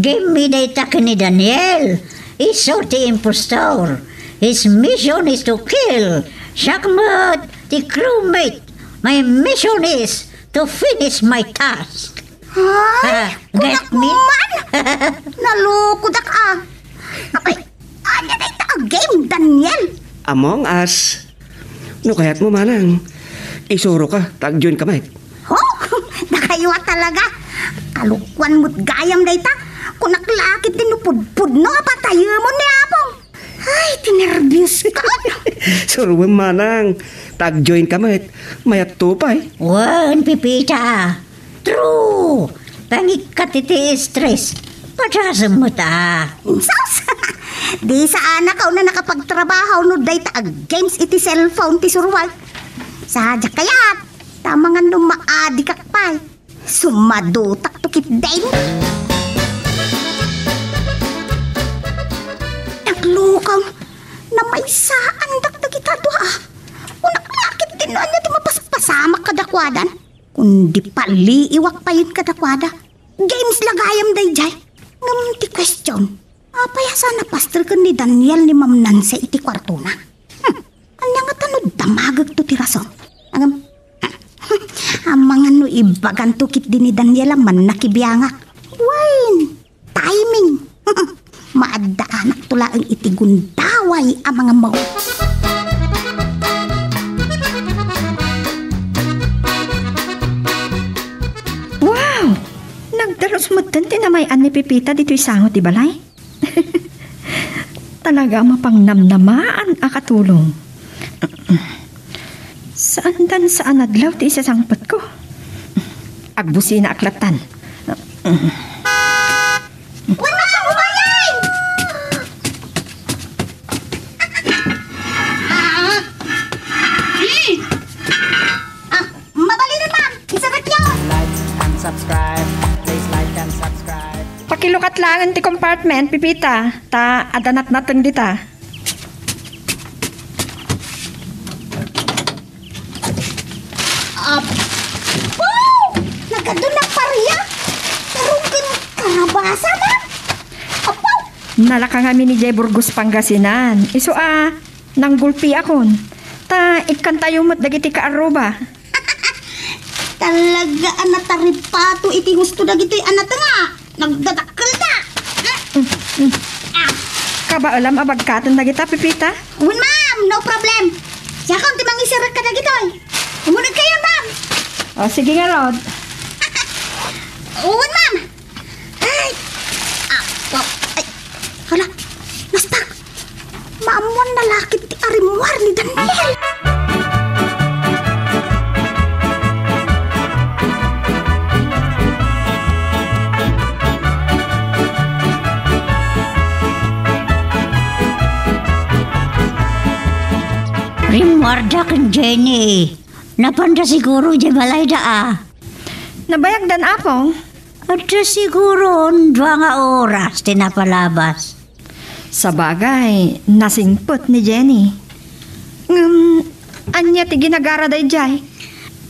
Game mi dayta ken ni Daniel. Isu ti impostor. His mission is to kill. Siak met ti crewmate. My mission is to finish my task. Ay, get me? Kunak man! Nalukodak, ah. Apay, ania dayta a game, Daniel? Among Us. No kayatmo, manang, isuroka, ta ag-join ka met. Ho? Dakayo a talaga. Kalokuan met gayam dayta. Kunak la ketdi no pudpudno a patayemon ni Apong. Ay, tinerbios ka. Suroem, manang, ta ag-join ka met. Mayatto pay. Wen, Pepita. True! Pangikkat iti stress. Padasem met a. Sus! Di saanak a una nakapagtrabaho no dayta a games iti cellphone ti suroak. Sadiak kayat, ta amangan no maadikak pay. Sumadutak to ketdin. Naglukaw, namaysaandak dagita dua. Kunak la ketdin no ania ti mapaspasamak kadakuadan. Kundi paliiwak payen kadakuada. Games la gayam daydiay. Ngem ti question, apay a saan a pasterken ni Daniel ni Ma'am Nancy iti kuartona? Hmm. Ania ngata no damagekto ti rason? Ngem, amangan no ibaganto ketdi ni Daniel a mannakibiangak. Wen, timing. Maaddaanakto laeng iti gundaway a mangammo. Wow! Nagdalus metten ti namay-an ni Pepita ditoy sango ti balay. Talaga a mapangnamnamaan a katulong. Saandan saan adlaw ti isasangpetko. Agbusinaak lattan. Wala ka umaling! Ah! Hmm. Ah, mabalin, ma'am. Isarek niyo. Like and subscribe. Please like and subscribe. Pakilukat laeng ti compartment, Pepita, ta adda natnateng dita. Apo! Nagadu na paria! Tarong ken karabasa, ma'am! Apo! Nalaka ngamin idiay Burgos, Pangasinan. Isu a, nanggulpiakon. Ta ikkantayo met dagiti kaarruba. Talaga a nataripato iti husto dagitoy a natenga. Nagdadakkelda. Mm, mm. Ah. Kabaelam a bagkaten dagita, Pepita? Wen, ma'am, no problem. Siakon ti mangisirek kadagitoy. Umuneg kayo, ma'am. O, sige ngarud. Wen, ma'am. Ay! Apo! Ay! Hala! Naspak! Maammoan na la ketdi a rimmuar ni Daniel! Warda ken Jenny. Napanda siguro idiay balayda a. Nabayagdan, Apong. Adda siguron dua nga oras ti napalabas. Sabagay, nasingpet ni Jenny. Ngem, ania ti ginagara daydiay?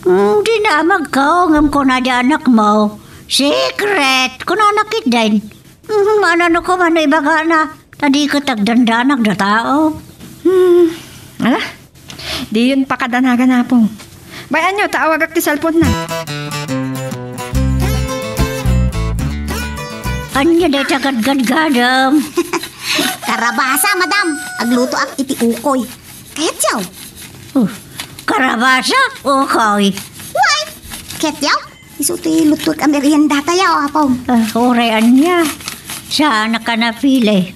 Mm, dinamagko, ngem kuna di anakmo, "Secret!" kunana ketdin. Mhm, ano, ano ko man ibagana? Ta di ket agdandanag da tao. Hmm, ala, diyon pakadanagan, Apong. Bay-anyo, ta awagak ti cellphone na. Ania dayta gadgadgadam? Karabasa, madam. Aglutoak iti ukoy. Kayatyo? Oh, karabasa? Ukoy. Why? Kayatyo? Isu ti lutuek a meriendatayo, Apong. Ah, uray ania. Saanak a napili.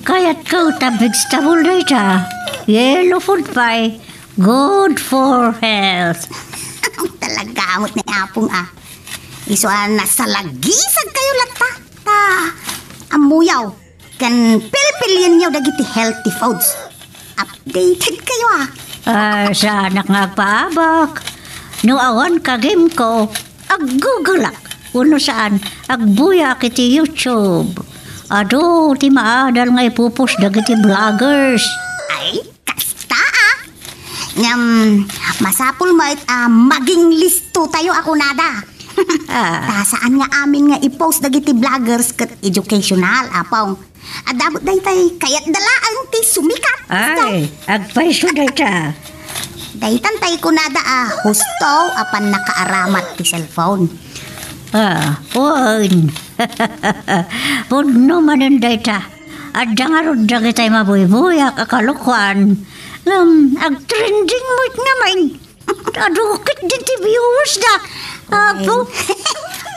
Kayatko ta vegetable dayta. Yellow food pie. Good for health. Talaga met ni Apong, ah. Isu a nasalagisagkayo latta. Ta, ammoyo. Ken pilpilienyo dagiti healthy foods. Updated kayo, ah. Ah, saanak nga agpaabak. No awan kagimko, aggoogle-ak. Wenno saan, agbuyaak iti YouTube. Adu ti maadal nga ipu-post dagiti vloggers. Ay, kasta, ah. Ngem, masapul met a maging listotayo a kunada. Ah. Ta saan nga amin nga i-post dagiti vloggers ket educational, Apong. Adda met daytay kayatda laeng ti sumikat. Ay, agpayso dayta. Daytan tay kunada a husto a pannakaaramat ti cellphone. Ah, wen. Pudno manen dayta. Adda ngarud dagitay mabuybuyak a kalokoan. Ngem, agtrending met ngamin. Adu ketdin ti viewers da. Apo.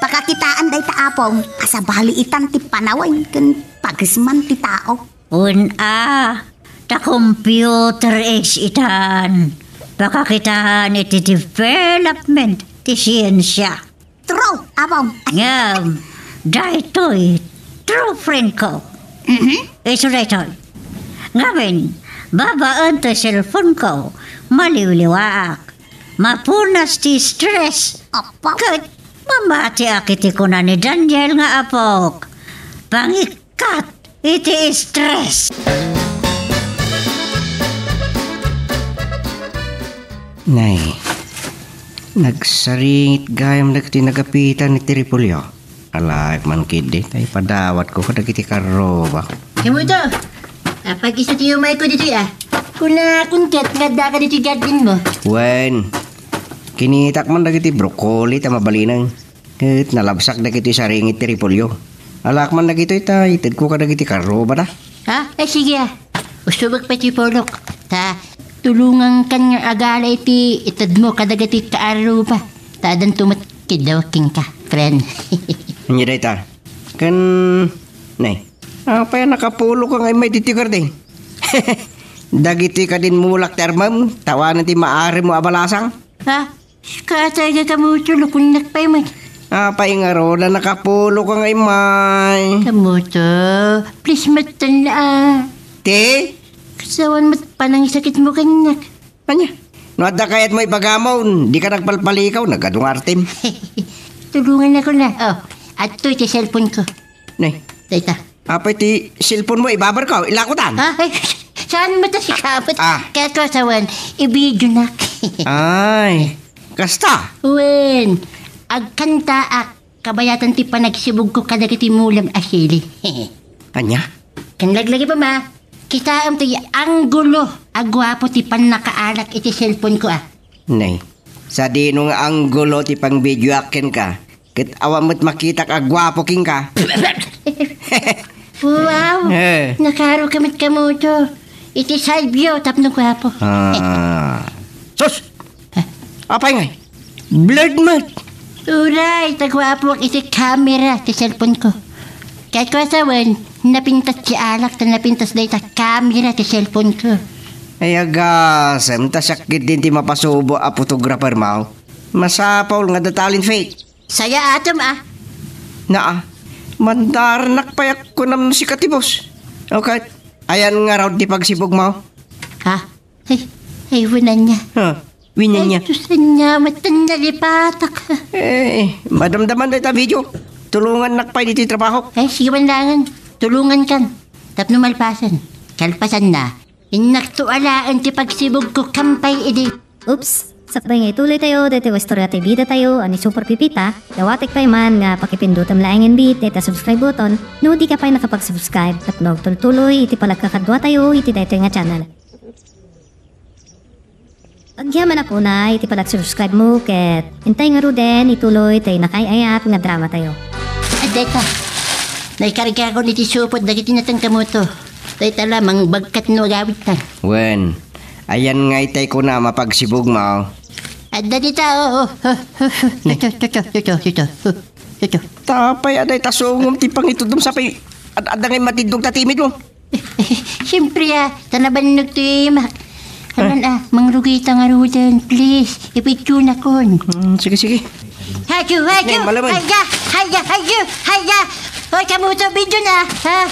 Pakakitaan dayta, Apong. Asabali itan ti panawen ken pagesman ti tao. Wen a, ta computer age itan. Pakakitaan iti development ti siensia. True, Apong. Ngem, daytoy, true friend ko. Mhm. Isu daytoy. Ngamin, babaen ti cellphone ko, maliwliwaak. Mapunas ti stress. Apo. Ket mamatiak iti kuna ni Daniel nga apok. Pangikkat iti stress. Nay, nagsaringit gayam dagiti nagapitan iti repolyo. Alaek man ketdi, ta ipadawatko kadagiti karrobak. Kamuto, apay isu ti umayko ditoy, ah. Kunakon ket nga addaka ditoy garden mo. Wen, kinitak man dagiti broccoli ta mabalinen. Ket nalabsak dagitoy saringit ti repolyo. Alaek man dagitoy ta itedko kadagiti karrobada. Ha? Ay, sige, ah. Usubek pay ti pulok. Ta, tulongankan nga agala iti itedmo kadagiti kaarruba. Ta, addanto met kiddawak kenka, friend. Ania dayta? Ken, nay, apay a nakapuloka nga immay ditoy garden? Dagitoy kadi immulak ti armem, ta awanen ti maaremmo a balasang? Ha? Katay nga kamuto, lukonnak pay met. Apay ngarud a nakapuloka nga immay? Kamuto, please met tan la, ah. Ti? Kasawan met panangisakitmo kennak. Ania? No adda kayatmo ibagamon, dika nagpalpalikaw, nagadu nga artem. Tulongannakon la. Oh, adtoy ti cellphone ko. Nay. Dayta. Apay ti cellphone mo, ibabarko, ilakotan. Ha? Ay, saan mo ta sikapit? Ah. Kaya ko asawan, i-video nak. Ay, kasta? Wen, agkantaak, kabayatan ti panagsibugko kadagiti mulem a sili. Ania? Ken laglagi pa ma, kitaem ti anggulo a guapo ti pannakaalak iti cellphone ko, ah. Nay, sadino nga anggulo ti pangvideoak kenka? Ket awan met makitak a guapo kenka. Wow! Eh. Nakaaro ka met kamuto. Iti side view tapno guapo. Ah. Sus! Apay ngay? Blurred met. Uray, ta guapoak iti camera ti cellphone ko. Ket ko asawan, napintas ti alak ta napintas dayta camera ti cellphone ko. Ay, agasem, ta siak ketdin ti mapasubo a photographer mo. Masapul nga adda talent fee. Sayaatem, ah. Naa, mandarnak pay a kunam no sika ti boss. Okay, ayan ngarud ti pagsibugmo. Ha? Ay, Ay, wala niya. Ha? Winan niya. Ay, Diyos niya, matan nalipatak. Eh, madamdaman dayta video. Tulungannak pay ditoy trabaho. Ay, siwan langan. Tulungan kan. Tapno malpasan. Kalpasan na. Innakto alaen ti pagsibug ko kampay idi. Oops! Sakbay nga ituloy tayo, daytoy nga istorya ti bida tayo, a ni Super Pipita, dawatek pay man nga pakipindutem laengen bi dayta subscribe button, no di ka pay nakapag-subscribe, tapno agtultuloy iti panagkakadua tayo iti daytoy nga channel. Agyamanak unay iti panag-subscribe mo ket intay ngaruden ituloy tay nakaay-ayat nga drama tayo. Ay, dayta. Naikargakon iti supot dagiti nateng kamoto. Dayta la, mangbagkat no agawidtan. Wen, ayan nga itay kuna mapagsibug mo. Adda dita, oo. Ne. Tuto, tuto, tuto, tuto. Tuto. Tapay, aday ta sungom ti pangitudom sapay. Ad-, adda ngay matiddog ta timid mo. Siyempre, ah, ta nabannog ti mak. Aman, ah, mangrugita ngaruden, please. Ipictunakon. Hmm, sige, sige. Hayo, hayo, Ne, malaman. Haya, haya, hayo, haya. Hoy, kamuto, video na, ha?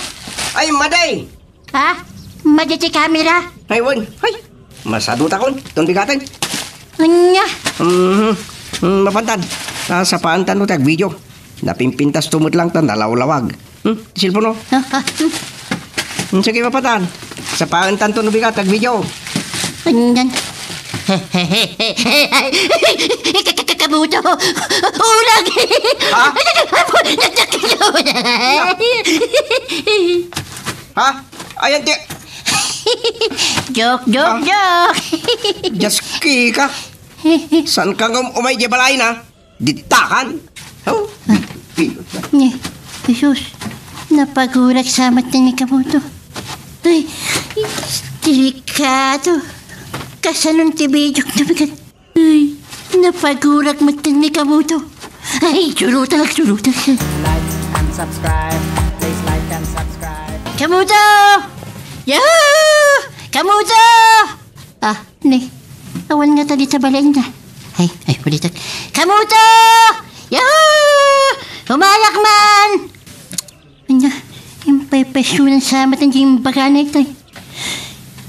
Ay, maday! Ha? Madi ti kamera? Ay, wen. Ay, masadutakon. Ton bigaten. Anya? Mhm. Mm, mapantan. Ah, sapaantan no ti agvideo. Napimpintas to met lang ta nalawlawag. Hmm? Cellphone, no? Ha, ha, hmm. Hmm, sige, mapantan. Sapaantan to no bigat, agvideo. Anyan. Ka-, ka-, ka-, kabuto. Ulag. Ha? Apo, nagdakil. Ha? Ayan ti Joke, joke, Ah. joke. Just kika. Saan ka nga um-, umay di balay na? Ditakan? Oh. Ni, Jesus, napagurak sa mata ni kabuto. Ay, delikado. Kasanon ti bidok na bigat. Ay, napagurak met ni kamuto. Ay, surutak, surutak. Like and subscribe. Please like and subscribe. Kamuto! Yahoo! Kamuto! Ah, ni. Awan nga ta dita balay na. Ay, ay, ulitak. Kamuto! Yahoo! Umayak man! Anya, impay presyonan sa matan di imbaga na ito.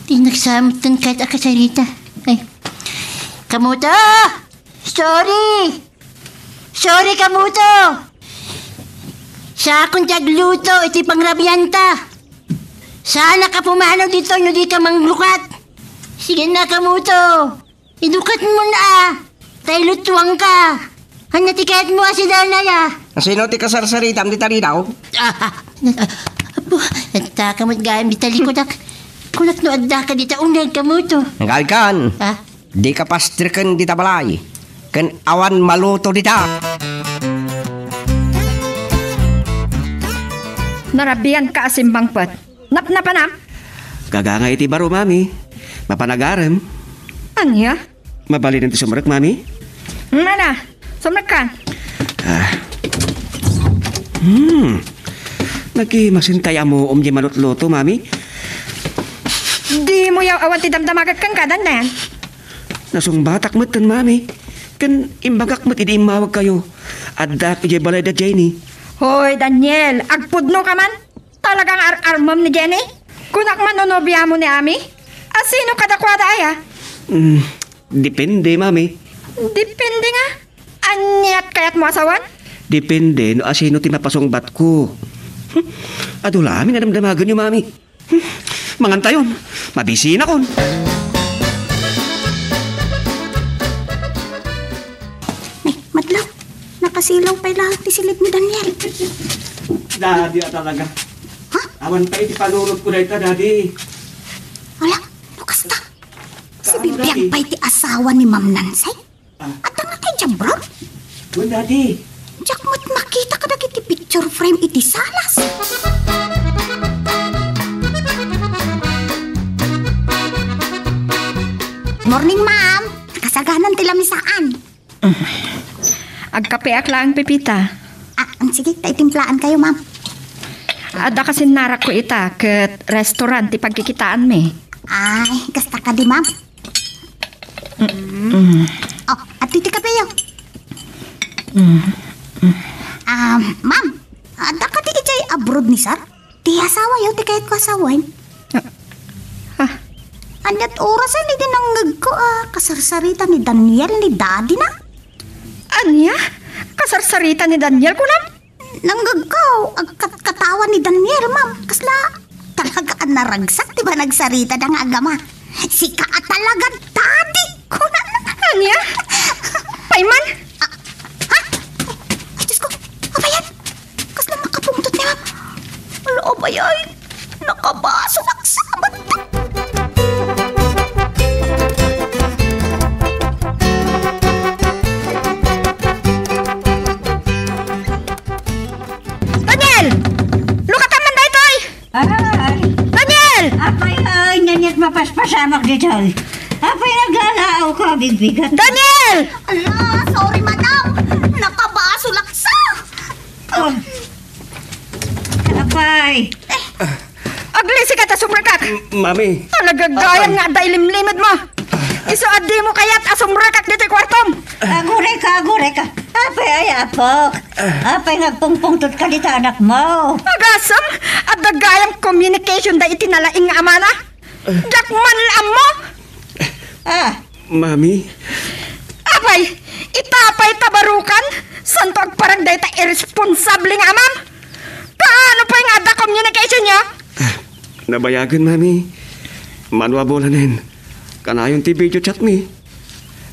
Di nagsamatan kahit akasarita. Ay. Kamuto! Sorry! Sorry, kamuto! Sakon ti agluto iti pangrabianta. Saan ka pumanaw dito no di ka manglukat? Sige na, kamuto! Idukat mo na, ah. Tay lutuang ka. Anya ti kayat mo a sidalna ya? Asino ti kasarsaritam ti talidaw? Ah, ah, ah, apo, anta ka met gayam di talikudak. Kunak no adda ka di ta uneg kamuto. Nagaykan. Ah? Di ka pastriken di ta balay. Ken awan maluto di ta. Narabian ka a simbangpet. Napnapanam? Gagangay iti baro, Mami. Mapan agarem. Ania? Mabalin ti sumrek, Mami? Mana, sumrekkan. Ah. Hmm. Nagimasin tay amuom di manutluto, Mami. Di mo yaw awan ti damdamaget kenka, Daniel. Nasungbatak metten, Mami. Ken imbagak met idi immawag kayo. Addak idiay balay da Jenny. Hoy, Daniel, agpudno ka man? Talagang ar-armem ni Jenny? Kunak man no nobiamo ni Ami? Asino kadakuada aya? Mm, depende, Mami. Depende nga? Aniat kayat mo asawan? Depende no asino ti mapasungbat ko. Hmm, adu la amin a damdamagenyo, Mami. Hmm, mangan tayon. Mabisinakon. Ay, madlaw. Nakasilaw pay laeng ti silid ni Daniel. Dadi a talaga. Ha? Awan pay iti panunot ko dayta, Dadi. Ala, no kasta. Kaano, Dadi? Sibibiag pay ti asawa ni Ma'am Nancy? Ah. Adda nga kay Jabra? Wen, Dadi. Diak met makita kadagiti picture frame iti salas. Morning, ma'am. Nakasaganan ti lamisaan. Agkapeak laeng, Pepita. Ah, mm, sige, ta itimplaan kayo, ma'am. Adda kasinnarak ko ita, ket restaurant ti pagkikitaanmi. Ay, kasta kadi, ma'am. Mm. Oh, adtoy ti kapeyo. Mm. Ah, ma'am, adda kadi idiay abroad ni sir? Ti asawayo, ti kayatko a sawen. Ah. Ah. Ania't orasen idi nangngegko a kasarsarita ni Daniel ni daddy na? Ania? Kasarsarita ni Daniel, kunam? Nangngegko, agkatkatawa ni Daniel, ma'am. Kasla, talaga a naragsak ti panagsarita da nga agama. Sika a talaga, daddy, kunana. Ania? Payman? Ah, ha? Ay, Diyos ko, apayan. Kasla makapungtot ni ma'am. Ala, apayan. Nakabasol ak sa abanta. Daniel! Lukatan man daytoy! Ay! Daniel! Apay, ay, naniat mapaspasamak ditoy. Apay, naglalaaw ka, bigbigat. Daniel! Ala, sorry, madam. Nakabasolak sa. Oh. Apay. Aglisika ta sumrekak. M-, Mami. Talaga gayam nga adda ilimlimed mo. Isu a dimo kayat a sumrekak ditoy kuartom. Agurayka, agurayka. Apay, ay, apok. Apay nga agpungpungtot ka dita anakmo. Agasem, adda gayam communication da iti nalaing nga amana. Diak man la ammo. Ah. Mami. Apay, ita pay tabarukan? Santo agparang dayta irresponsable nga amam? Kaano pay nga adda communication yo? Ah, nabayagen, Mami. Mano a bulanen, kanayon ti video chat mi.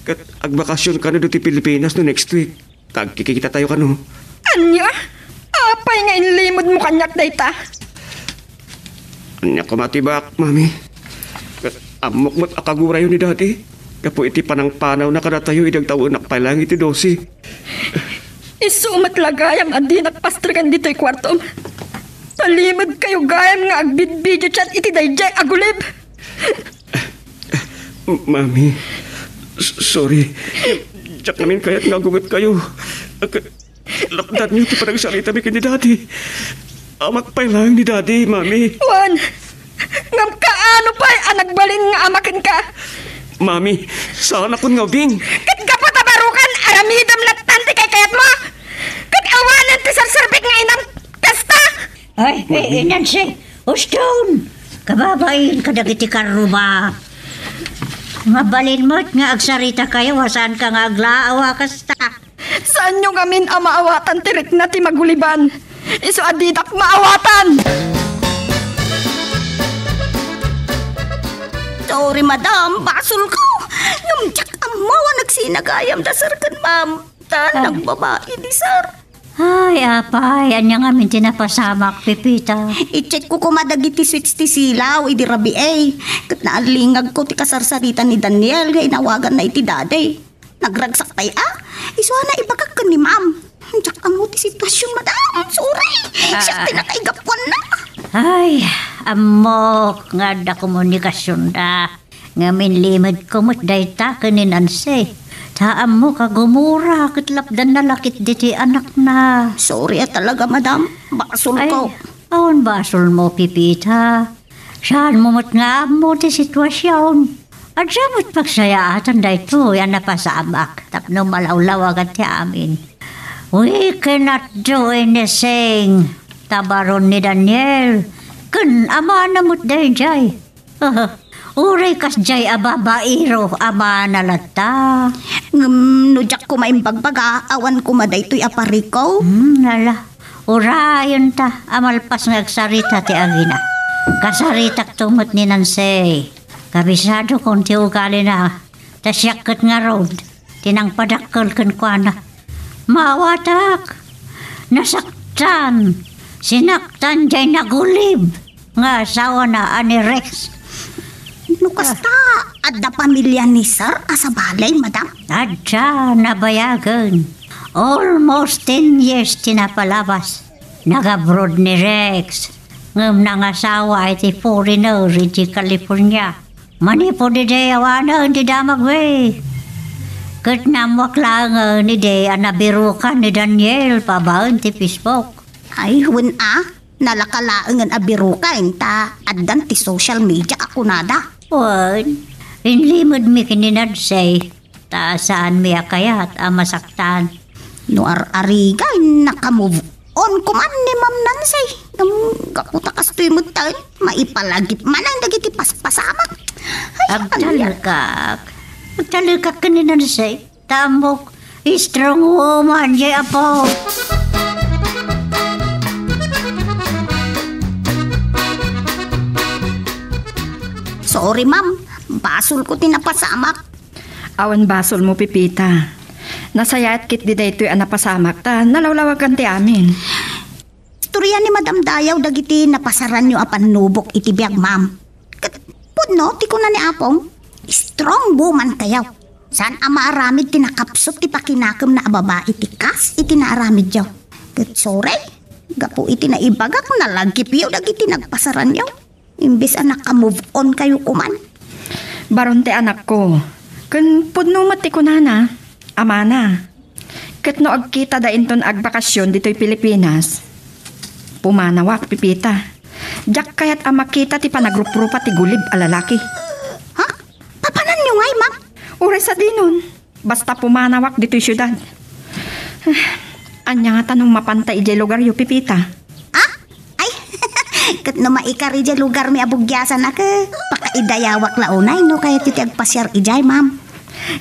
Ket agbakasyon kano ditoy Pilipinas no next week. Tagkikitatayo kano. Ania? Apay nga inlimedmo kaniak dayta? Ania koma ti baak, Mami? Ket ammok met a kagurayo ni Daddy gapu iti panangpanawna kadatayo idi agtawennak pay laeng iti dose. Isu met la gayam a dinak pastreken ditoy kuartom. Talimedkayo gayam nga agbidvideo chat iti daydiay a gulib. M-, Mami, s-, sorry. Diak ngamin kayat nga agungetkayo. Ak-, lapdanyo ti panagsaritami ken ni Daddy. Amak pay laeng ni Daddy, Mami. Wen, ngem kaano pay a nagbalin nga ama kenka? Mami, saanakon nga ubing. Ket gapu ta barukan, aramidem lattan ti kaykayatmo. Ket awanen ti serserbik nga inam kasta. Ay, ay, Nancy, uston! Kababain kadagiti karruma. Mabalin met nga agsaritakayo a saanka nga aglaaw a kasta. Saanyo ngamin a maawatan ti rikna ti maguliban. Isu a didak maawatan. Sorry, madam. Basolko. Ngem diak ammo a nagsinagayam da sir ken ma'am. Ta, ah, nagbabai ni sir. Ay, apay, ania ngamin ti napasamak, Pepita? I-check ko koma dagiti switch ti silaw idi rabii. Ket naallingagko ti kasarsarita ni Daniel nga inawaganna iti daddy. Nagragsak pay a. Isu a naibagak ken ni ma'am. Diak ammo ti sitwasyon, madam. Sorry. Ah. Siak ti nakaigapuanna. Ay, ammok nga adda komunikasionda. Ngem inlimedko met dayta ken ni Nancy. Ta ammok a gumura ket lapdanna la ketdi ti anakna. Sorry a talaga, madam. Basolko. Ay, awan basolmo, Pepita. Saanmo met nga ammo ti sitwasion. Adda met pagsayaatan daytoy a napasamak tapno malawlawagan ti amin. We cannot do anything. Ta baron ni Daniel ken amana met daydiay. Uray kasdiay a babaero, amana latta. Ngem no diak koma imbagbaga, awan koma daytoy a pariko. Hmm, ala. Urayenta a malpas nga agsarita ti agina. Kasaritakto met ni Nancy. Kabisadokon ti ugalina. Ta siak ket ngarud ti nangpadakkel kenkuana. Maawatak, nasaktan, sinaktan diay nagulib nga asawana a ni Rex. No kasta, adda pamilia ni sir a sabali, madam? Adda, nabayagen. Almost ten years ti napalabas. Nag-abroad ni Rex, ngem nangasawa iti foreigner iti California. Manipud idi awanen ti damagmi. Ket naammoak laengen idi a nabirukan ni Daniel babaen ti Facebook. Ay, wen a, nalaka laengen a birukan ta addan ti social media a kunada. Wen, inlimedmi ken ni Nancy. Ta saanmi a kayat a masaktan. No ar-arigan, naka-move on koman ni Ma'am Nancy. Ngem gapu ta kastoy met tayo, maipalagip manen dagiti paspasamak. Agtalekak. Agtalekak ken ni Nancy. Ta ammok, strong woman, jay apo. Sorry, ma'am. Basolko ti napasamak. Awan basolmo, Pepita. Nasayaat ketdi daytoy a napasamak ta nalawlawagan ti amin. Istorya ni Madam Dayaw dagiti napasaranyo a pannubok iti biag, ma'am. Ket pudno ti kuna ni Apong, strong woman kayo. Saan a maaramid ti nakapsut ti pakinakemna a babai ti kas iti naaramidyo. Ket sorry, gapu iti naibagak, nalagipyo dagiti nagpasaranyo. Imbes a naka-move on kayo kuman. Baron ti anakko. Ken pudno met ti kunana, amana. Ket no agkitada inton agbakasyon ditoy Pilipinas, pumanawak, Pepita. Diak kayat a makita ti panagruprupa ti gulib a lalaki. Ha? Papananyo ngay, ma'am? Uray sadinon. Basta pumanawak ditoy siudad. Ania ngata no mapanta idiay lugaryo, Pepita? Ah? Ay, ket no maikari idiay lugarmi a bugiasan a ke, pakaidayawak la unay no kayatyo ti agpasiar idiay, ma'am.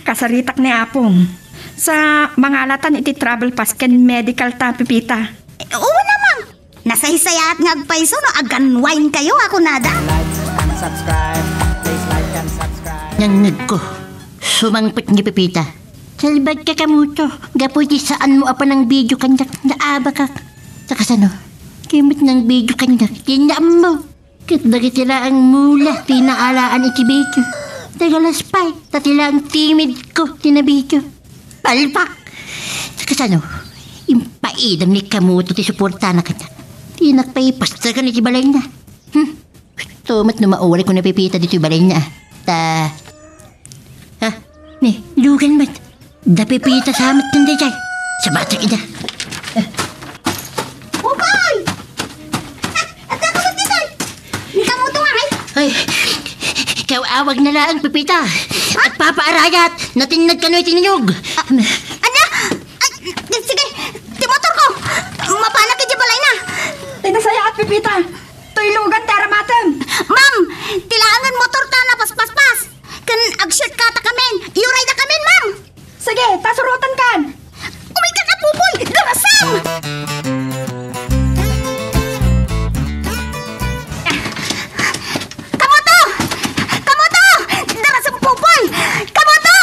Kasaritak ni Apong. Sa mangalatan iti travel pass ken medical ta, Pepita. Eh, oo na, ma'am. Nasaysayaat nga agpayso no aganwain kayo nga kunada. Like and subscribe. Please like and subscribe. Nangngegko. Sumangpet ni Pepita. Salbagka, Kamuto. Gapu iti saanmo a panang-video kaniak, naabakak. Ta kasano? Kayat met nang-video kaniak, ti naammo. Ket dagiti laeng mula ti naalaan iti video. Dagiti laeng timidko ti na-video. Palpak! Ta kasano? Impaidem ni Kamuto ti suportana kaniak. Dinak pay pastagan iti balayna. Hmm? Gusto met no mauray ko ni Pepita ditoy balayna, ah. Ta, ah, ni, lugan met. Da Pepita sa met ken daydiay. Sabatek ida. Pupoy! Ah, adda ka met ditoy? Ni Kamuto nga, ay? Ay, kaw-awag na laeng, Pepita. Ha? Agpapaarayat, natinnag kano iti niyog. Ah, ania? Ay, sige, ti motorko. Mapanak iti balayna. Ti nasayaat, Pepita. Toy lugan ti aramatem. Ma'am, ti laengen motorta napaspaspas. Ken ag-shortcut-a kamin. Iyurayda kamin, ma'am. Sige, ta surotenkan. Umayka ka, Pupoy! Darasam! Kamoto! Kamoto! Darasam, Pupoy! Kamoto!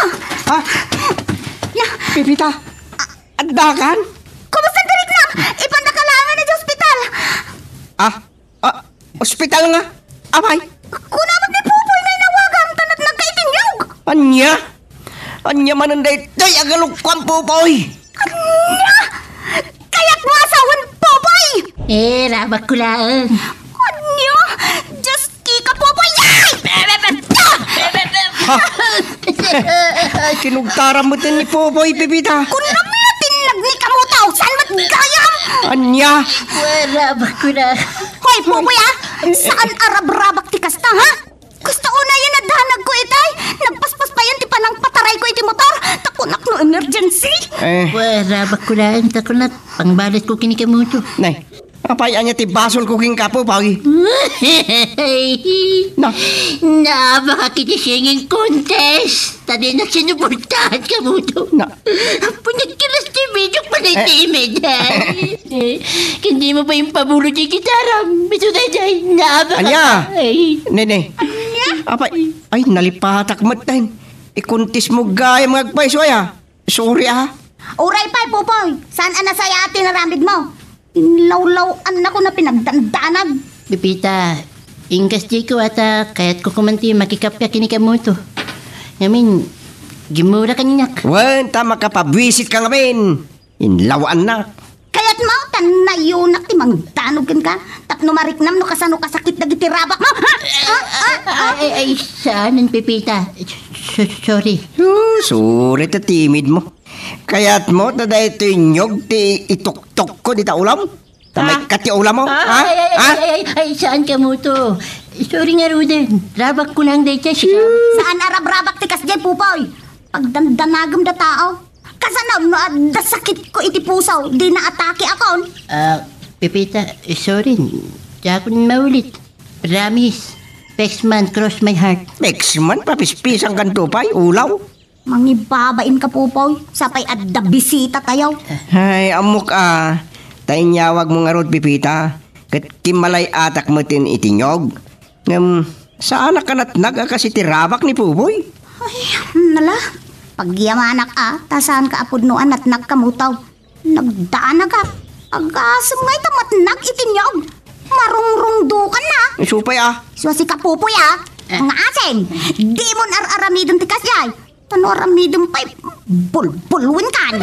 Ha? Ya. Pepita? Addakan? Kumusta ti riknam? Ipanda ka laengen iti ospital. Ah, ah, ospital nga? Apay? Kuna met ni Pupoy nga inawagam, ta natnag ka iti niyog. Ania? Ania manen daytoy a galukkuam, Pupoy? Ania? Kayatmo a sawen, Pupoy? Eh, rabakko laeng. Ania? Diyos Kika, Pupoy! Ay! Ha? Kinugtaram met ni Pupoy, Pepita. Kunam la tinnag ni Kamuto, saan met gayam? Ania? Wala ba kuna? Hoy, Pupoy, ah! Saan a rabrabak ti kasta, ha? Kasta unayen a danagko itay, nagpaspas payen ti panangpatarayko iti motor, ta kunak no emergency. Eh. Wala ba kuna, ta kunat, pangbalatko ken ni Kamuto. Nay, apay ania ti basolko kenka, Pupoy? Na? Naabakak iti singing contest. Ta dinak sinuportahan, Kamuto. Na? Apo, nagkiras ti video pa na iti image, ay. Ken dimo pay impabulo ti gitaram. Isu daydiay, naabakak. Ania? Ay. Nene. Ania? Apay, ay, nalipatak met ten. I-contest mo gayam nga agpayso, ay, ah. Sorry, ah. Uray pay, Pupoy. Saan a nasayaat ti naramidmo? Inlawlaw-annakon a pinagdandanag. Pepita, inkasdiko a ta kayatko koma ti makikapka ken ni Kamuto. Ngamin, gimmura kaniak. Wen, ta makapabuisitka ngamin. Inlawlaw-annak. Kayatmo, ta nayonak ti mangdanog kenka. Tapno mariknam no kasano kasakit dagiti rabakmo. Ha? Ah, ah, ah. Ay, ay, ay, saan, Pepita? So-, sorry. Oh, sorry ta timidmo. Kayatmo ta daytoy niyog ti ituktokko dita ulam? Ta maikkat ti ulammo? Ah, ha? Ay, ay, ay, ha? Ay, ay, ay, saan, Kamuto? Sorry ngaruden. Rabakko lang dayta, sika. Saan a rabrabak ti kasdiay, Pupoy? Pagdandanagem da tao. Kasano no adda sakitko iti puso, dina atake akon? Ah, Pepita, sorry. Diakon maulit. Promise. Pexman, cross my heart. Pexman, papispisangkanto pay, ulaw. Mangibabain ka, Popoy. Sapay adda bisitatayo. Ay, ammok a. Ta inyawagmo ngarud, Pepita. Ket kimmalay-atak metten iti niyog. Ngem, saanak a natnag a kas iti rabak ni Popoy? Ay, nala. Pagyamanak a, ta saanka a pudno a natnag kamuto. Nagdanagak. Agasem nga ita matnag iti niyog. Marungrungdokan na. Isu pay a. Suasi ka, Popoy a. Nga asin, dimon ar-aramiden ti kasdiay. Ta no aramidem pay, bulbulwenkan.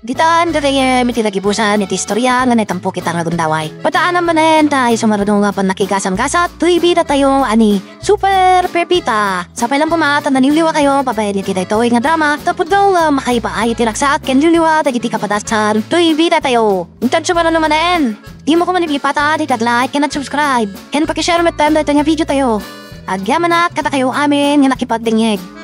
Ditan, gagayyem, iti nagibusan iti istorya nga naitampok ita nga gundaway. Pataanam manen ta isu ngarud nga pannakigasam-gasat toy bidatayo a ni Super Pepita. Sapay lang koma ta naliwliwatayo babaen iti daytoy nga drama, ta pudno nga makaipaay iti ragsak ken liwliwa dagiti kapadasan toy bidatayo. Intan sumaruno manen, dimo koma ipipatay ti nag-like ken nag-subscribe ken pakishare metten daytoy nga videotayo. Agyamanak kadakayo amin nga nakipagdengngeg.